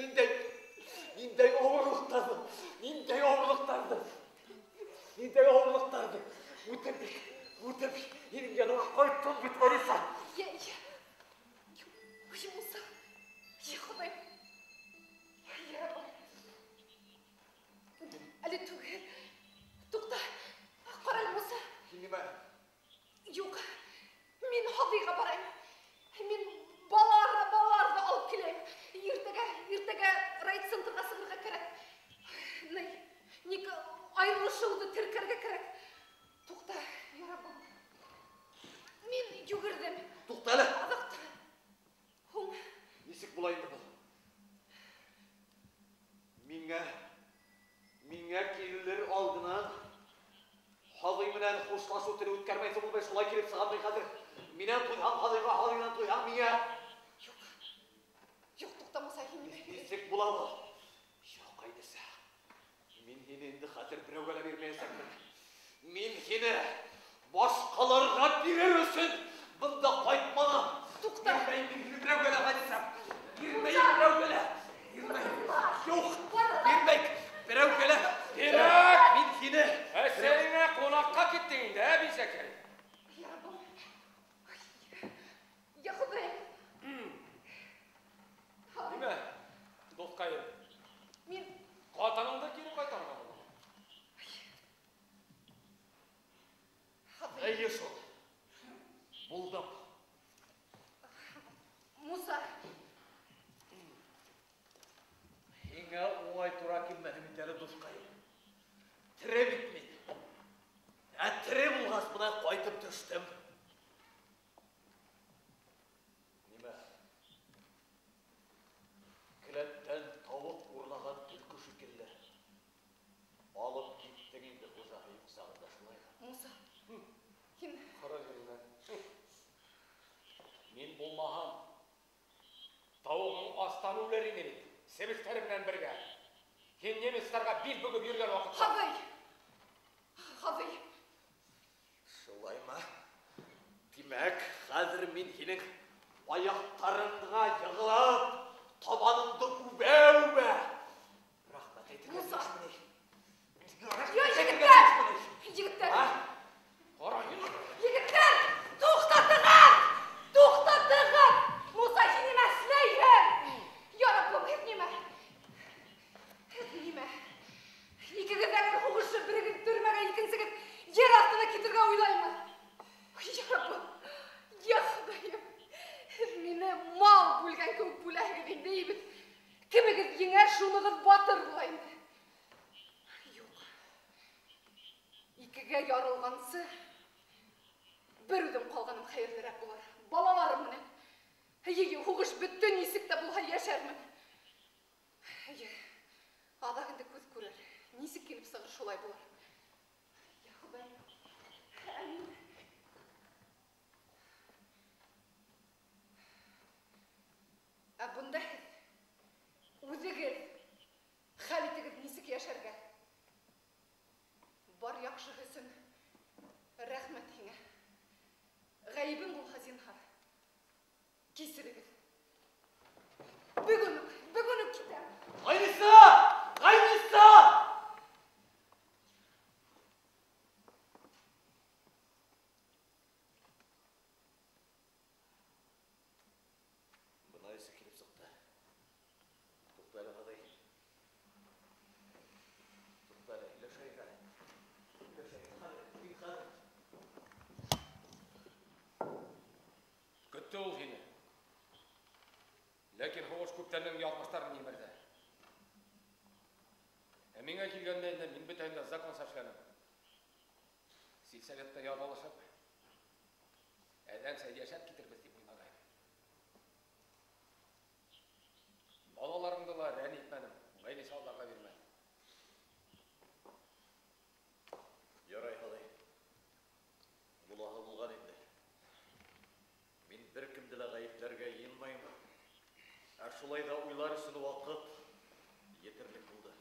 S8: ниндәй ауырлыҡтарҙы, ниндәй ауырлыҡтарҙы, ниндәй ауырлыҡтарҙы үтеп, үтеп, һинең яныңа ҡайттым бит, Ғайниса.
S2: Йә, йә. Ой, Муса. Йә, Хоҙайым. Йә, Раббым. Әле түгел. Туҡта. Ҡара әле, Муса.
S8: Һин нимә?
S2: Юҡ. Мин Һаҙыйға барайым. Мин балаларҙы алып киләйем. Иртәгә, иртәгә райцентрға сығырға кәрәк. Ни, ник айырылышыуҙы теркәргә кәрәк. Туҡта, йә Раббым. Мин йүгерҙем.
S8: Туҡта әле.
S2: Аҙаҡта. Һуң.
S8: Нисек була инде был? Миңә килер алдынан Һаҙый менән хушлашыу теле үткәрмәйсә булмай, шулай килеп сығам мин хәҙер. Минән туйһаң Һаҙыйға, Һаҙыйҙан туйһаң миңә.
S2: Юҡ. Юҡ, туҡта, Муса, һин нимә һөйләйһең?
S8: Нисек була был? Юҡ, Ғайниса. Мин һине инде хәҙер берәүгә лә бирмәйәсәкмен. Мин һине башҡаларға бирер өсөн бында ҡайтманым.
S2: Туҡта.
S8: Бирмәйем мин һине берәүгә лә, Ғайниса. Бирмәйем берәүгә лә. Бирмәйем. Юҡ, бирмәйем. Берәүгә лә.
S7: Тирәк!
S8: Мин һине.
S7: Әсәйеңә ҡунаҡҡа киттең инде, ә, бисәкәй?
S2: Йә Раббым. Йә Хоҙайым.
S7: Нимә, дуҫҡайым?
S2: Мин
S7: Ҡатыныңды кире ҡайтарырға булдың.
S2: Һаҙый.
S8: Эйе шул. Булдым.
S2: Муса.
S8: Һиңә уңай тура килмәне бит әле, дуҫҡайым. Тере бит мин. Ә тере булғас бына ҡайтып төштөм. Нимә? Келәттән тауыҡ урлаған төлкө шикелле. Алып киттең инде хужаһы юҡ сағында, шулаймы?
S2: Муса, һин
S7: Ҡара еренән. Мин булмаһам, тауығың астан үлер ине бит. Себештәре менән бергә. Һин немецтарға бил бөгөп йөрөгән ваҡытта.
S2: Һаҙый! Һаҙый!
S8: Шулаймы? Тимәк, хәҙер мин һинең аяҡтарыңа йығылып, табаныңды үбә-үбә. Рәхмәт әйтергә
S2: Муса!
S8: тейешмен.
S2: Йә, егеттәр! Егеттәр!
S8: А?
S7: Ҡара, һин.
S2: Егеттәр! Туҡтатығыҙ! Туҡтатығыҙ! Муса, һин нимә эшләйһең? Йә Раббым, һеҙ нимә? Һеҙ нимә? Икегеҙ ҙә һуғышып, берегеҙ төрмәгә, икенсегеҙ ер аҫтына китергә уйлаймы? Йә Раббым, йә Хоҙайым, һеҙ мине мал бүлгән кеүек бүләһегеҙ инде, бит. Кемегеҙ еңәр, шунығыҙ батыр була инде. Юҡ. Икегә ярылғансы бер үҙем ҡалғаным хәйерлерәк булыр. Балаларым менән. Эйе, һуғыш бөттө, нисек тә булһа йәшәрмен. Эйе, аҙаҡ инде күҙ күрер. Нисек килеп сығыр, шулай булыр. Йә Хоҙайым, әмин. Ә бында һеҙ үҙегеҙ хәл итегеҙ нисек йәшәргә. Бар яҡшыһы өсөн рәхмәт һиңә. Ғәйебең булһа, зинһар, кисерегеҙ. Бөгөн үк, бөгөн үк китәм.
S8: Ғайниса! Ғайниса! Бына эсе килеп сыҡты. Туҡта әле, Һаҙый. Туҡта әле, һөйләшәйек әле. Һөйләшәйек хәҙер, мин хәҙер.
S7: Көттө ул һине. Ләкин һуғыш күптәрҙең яҙмыштарын емерҙе. Ә миңә килгәндә инде мин бөтәһен дә законса эшләнем. Сельсоветта яралышып, әҙәмсә йәшәп китербеҙ тип уйлағайным. Балаларыңды ла рәнйетмәнем, Ғайниса уларға бирмәнем.
S8: Ярай, Һаҙый. Булаһы булған инде. Мин бер кемде лә ғәйепләргә йыйынмайым. Ә шулай ҙа уйлар өсөн ваҡыт етерлек булды.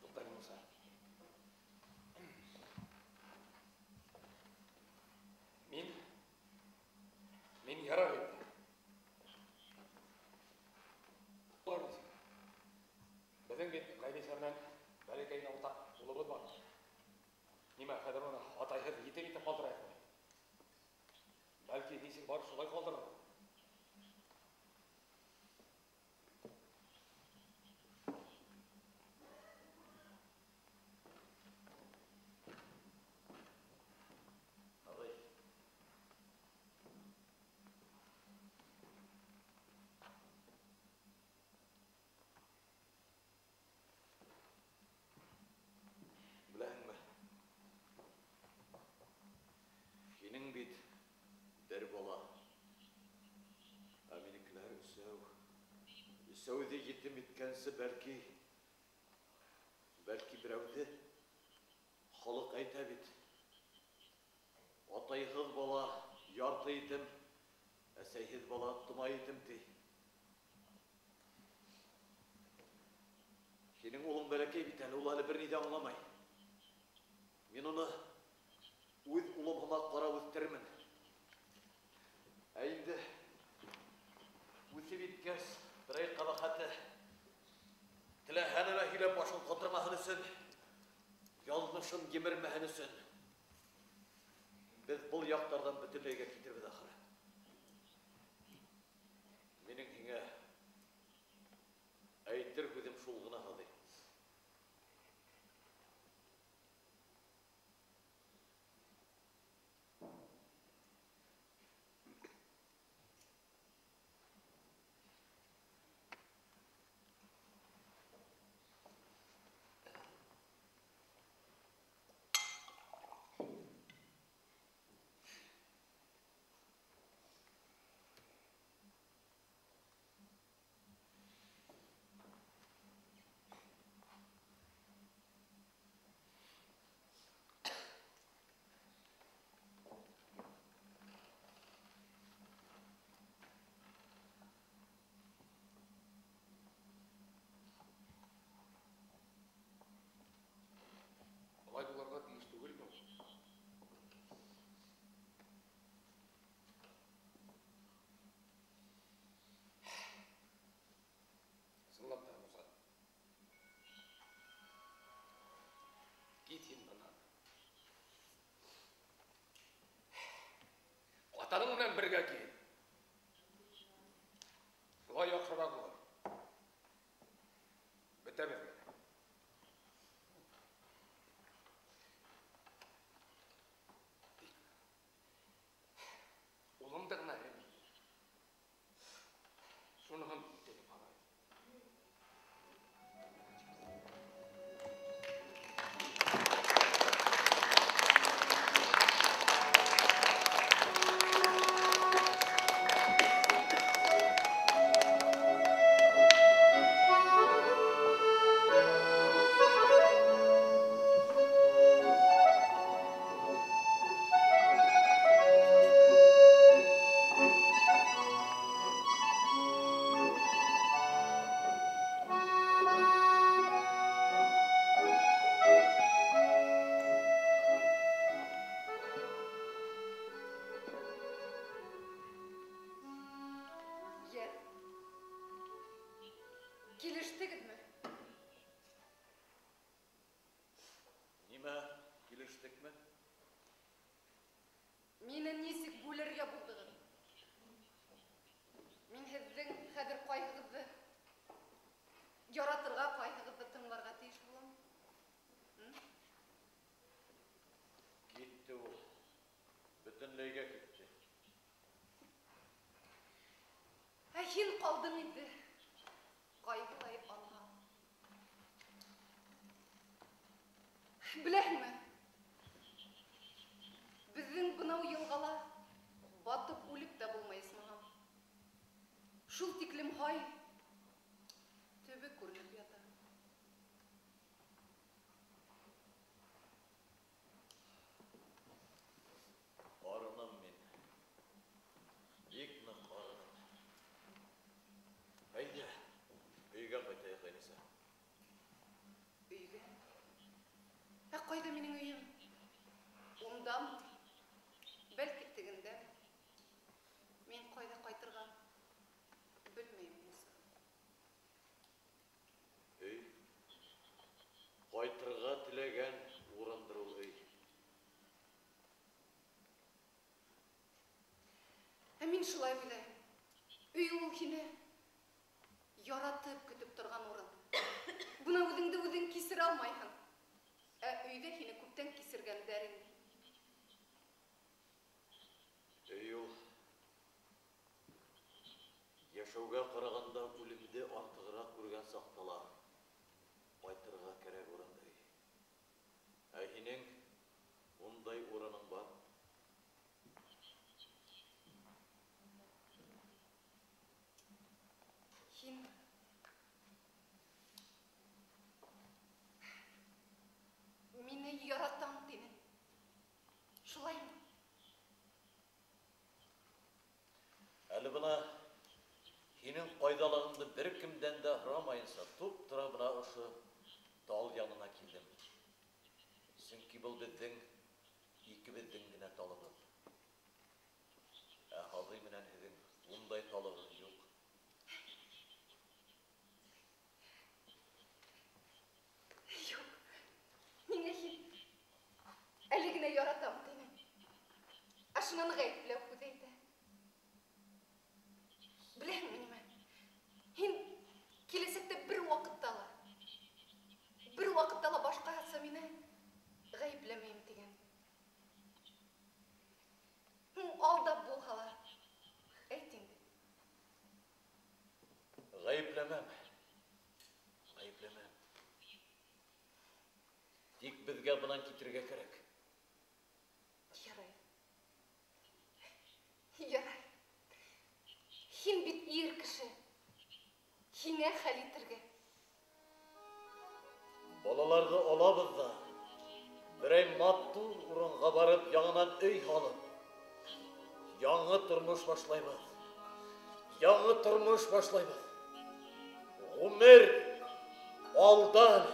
S7: Туҡта, Муса. Мин Ничек бар, шулай ҡалдырыр.
S8: Ағай. Беләһеңме? Һинең бит бер бала. Ә минекеләр өсәү. Өсәүҙе етем иткәнсе бәлки берәүҙе халыҡ әйтә бит. Атайһыҙ бала ярты етем, әсәйһеҙ бала тома етем ти. Һинең улың бәләкәй бит әле, ул әле бер ни ҙә аңламай. Мин уны үҙ улым һымаҡ ҡарап үҫтерермен. Ә инде үҫеп еткәс, берәй ҡәбәхәте теләһә нәмә һөйләп башын ҡатырмаһын өсөн, яҙмышын емермәһен өсөн беҙ был яҡтарҙан бөтөнләйгә китербеҙ ахыры. Минең һиңә әйтер һүҙем шул ғына, Һаҙый.
S7: Алай булырға тейеш түгелме ул? Ысынлап та, Муса. Кит һин бынан. Ҡатының менән бергә кит. Шулай яҡшыраҡ булыр. Бөтәбеҙ генә. Улыңды ғына рәнйетмә. Шуныһын үтенеп һорайым.
S2: Йә. Килештегеҙме?
S8: Нимә, килештекме?
S2: Мине нисек бүлергә булдығыҙ? Мин һеҙҙең хәҙер ҡайһығыҙҙы яратырға, ҡайһығыҙҙы тыңларға тейеш булам?
S8: Китте ул. Бөтөнләйгә китте.
S2: Ә һин ҡалдың инде. Ҡайһылай анһа. Беләһеңме? Беҙҙең бынау йылғала батып үлеп тә булмай, исмаһам. Шул тиклем һай төбө күренеп ята.
S8: Арыным мин. Бик ныҡ арыным. Әйҙә, өйгә ҡайтайыҡ, Әнисә.
S2: Өйгә? Ә ҡайҙа минең өйөм? Ундамы? Бәлки тегендә. Мин ҡайҙа ҡайтырға белмәйем, Муса.
S8: Өй? Ҡайтырға теләгән урындыр ул өй.
S2: шулай уйлайым. Өй ул һине яратып көтөп торған урын. Бына үҙеңде үҙең кисерә алмайһың. Ә өйҙә һине күптән кисергәндәр инде.
S8: Өй ул йәшәүгә ҡарағанда үлемде артығыраҡ күргән саҡта ла ҡайтырға кәрәк урын өй. Ә һинең ундай урының бар.
S2: Һин мине яратам тинең. Шулаймы?
S8: Әле бына һинең ҡайҙалығыңды бер кемдән дә һорамайынса туп-тура бына ошо тал янына килдем. Сөнки был беҙҙең икебеҙҙең генә талыбыҙ. Ә Һаҙый менән һеҙҙең ундай талығыҙ юҡ.
S2: Юҡ. Ниңә һин әле генә яратам тинең? Ә шунан ғәйепләү һүҙ әйтә. Беләһеңме нимә? Һин киләсәктә бер ваҡытта ла башҡаса мине ғәйепләмәйем тигән. Һуң алдап булһа ла, әйт инде.
S8: Ғәйепләмәм. Ғәйепләмәм. Тик беҙгә бынан китергә кәрәк.
S2: Ярай. Ярай. Һин бит ир кеше. Һиңә хәл итергә.
S8: Балаларҙы алабыҙ ҙа, берәй матур урынға барып, яңынан өй һалып, яңы тормош башлайбыҙ. Яңы тормош башлайбыҙ. Ғүмер алда әле.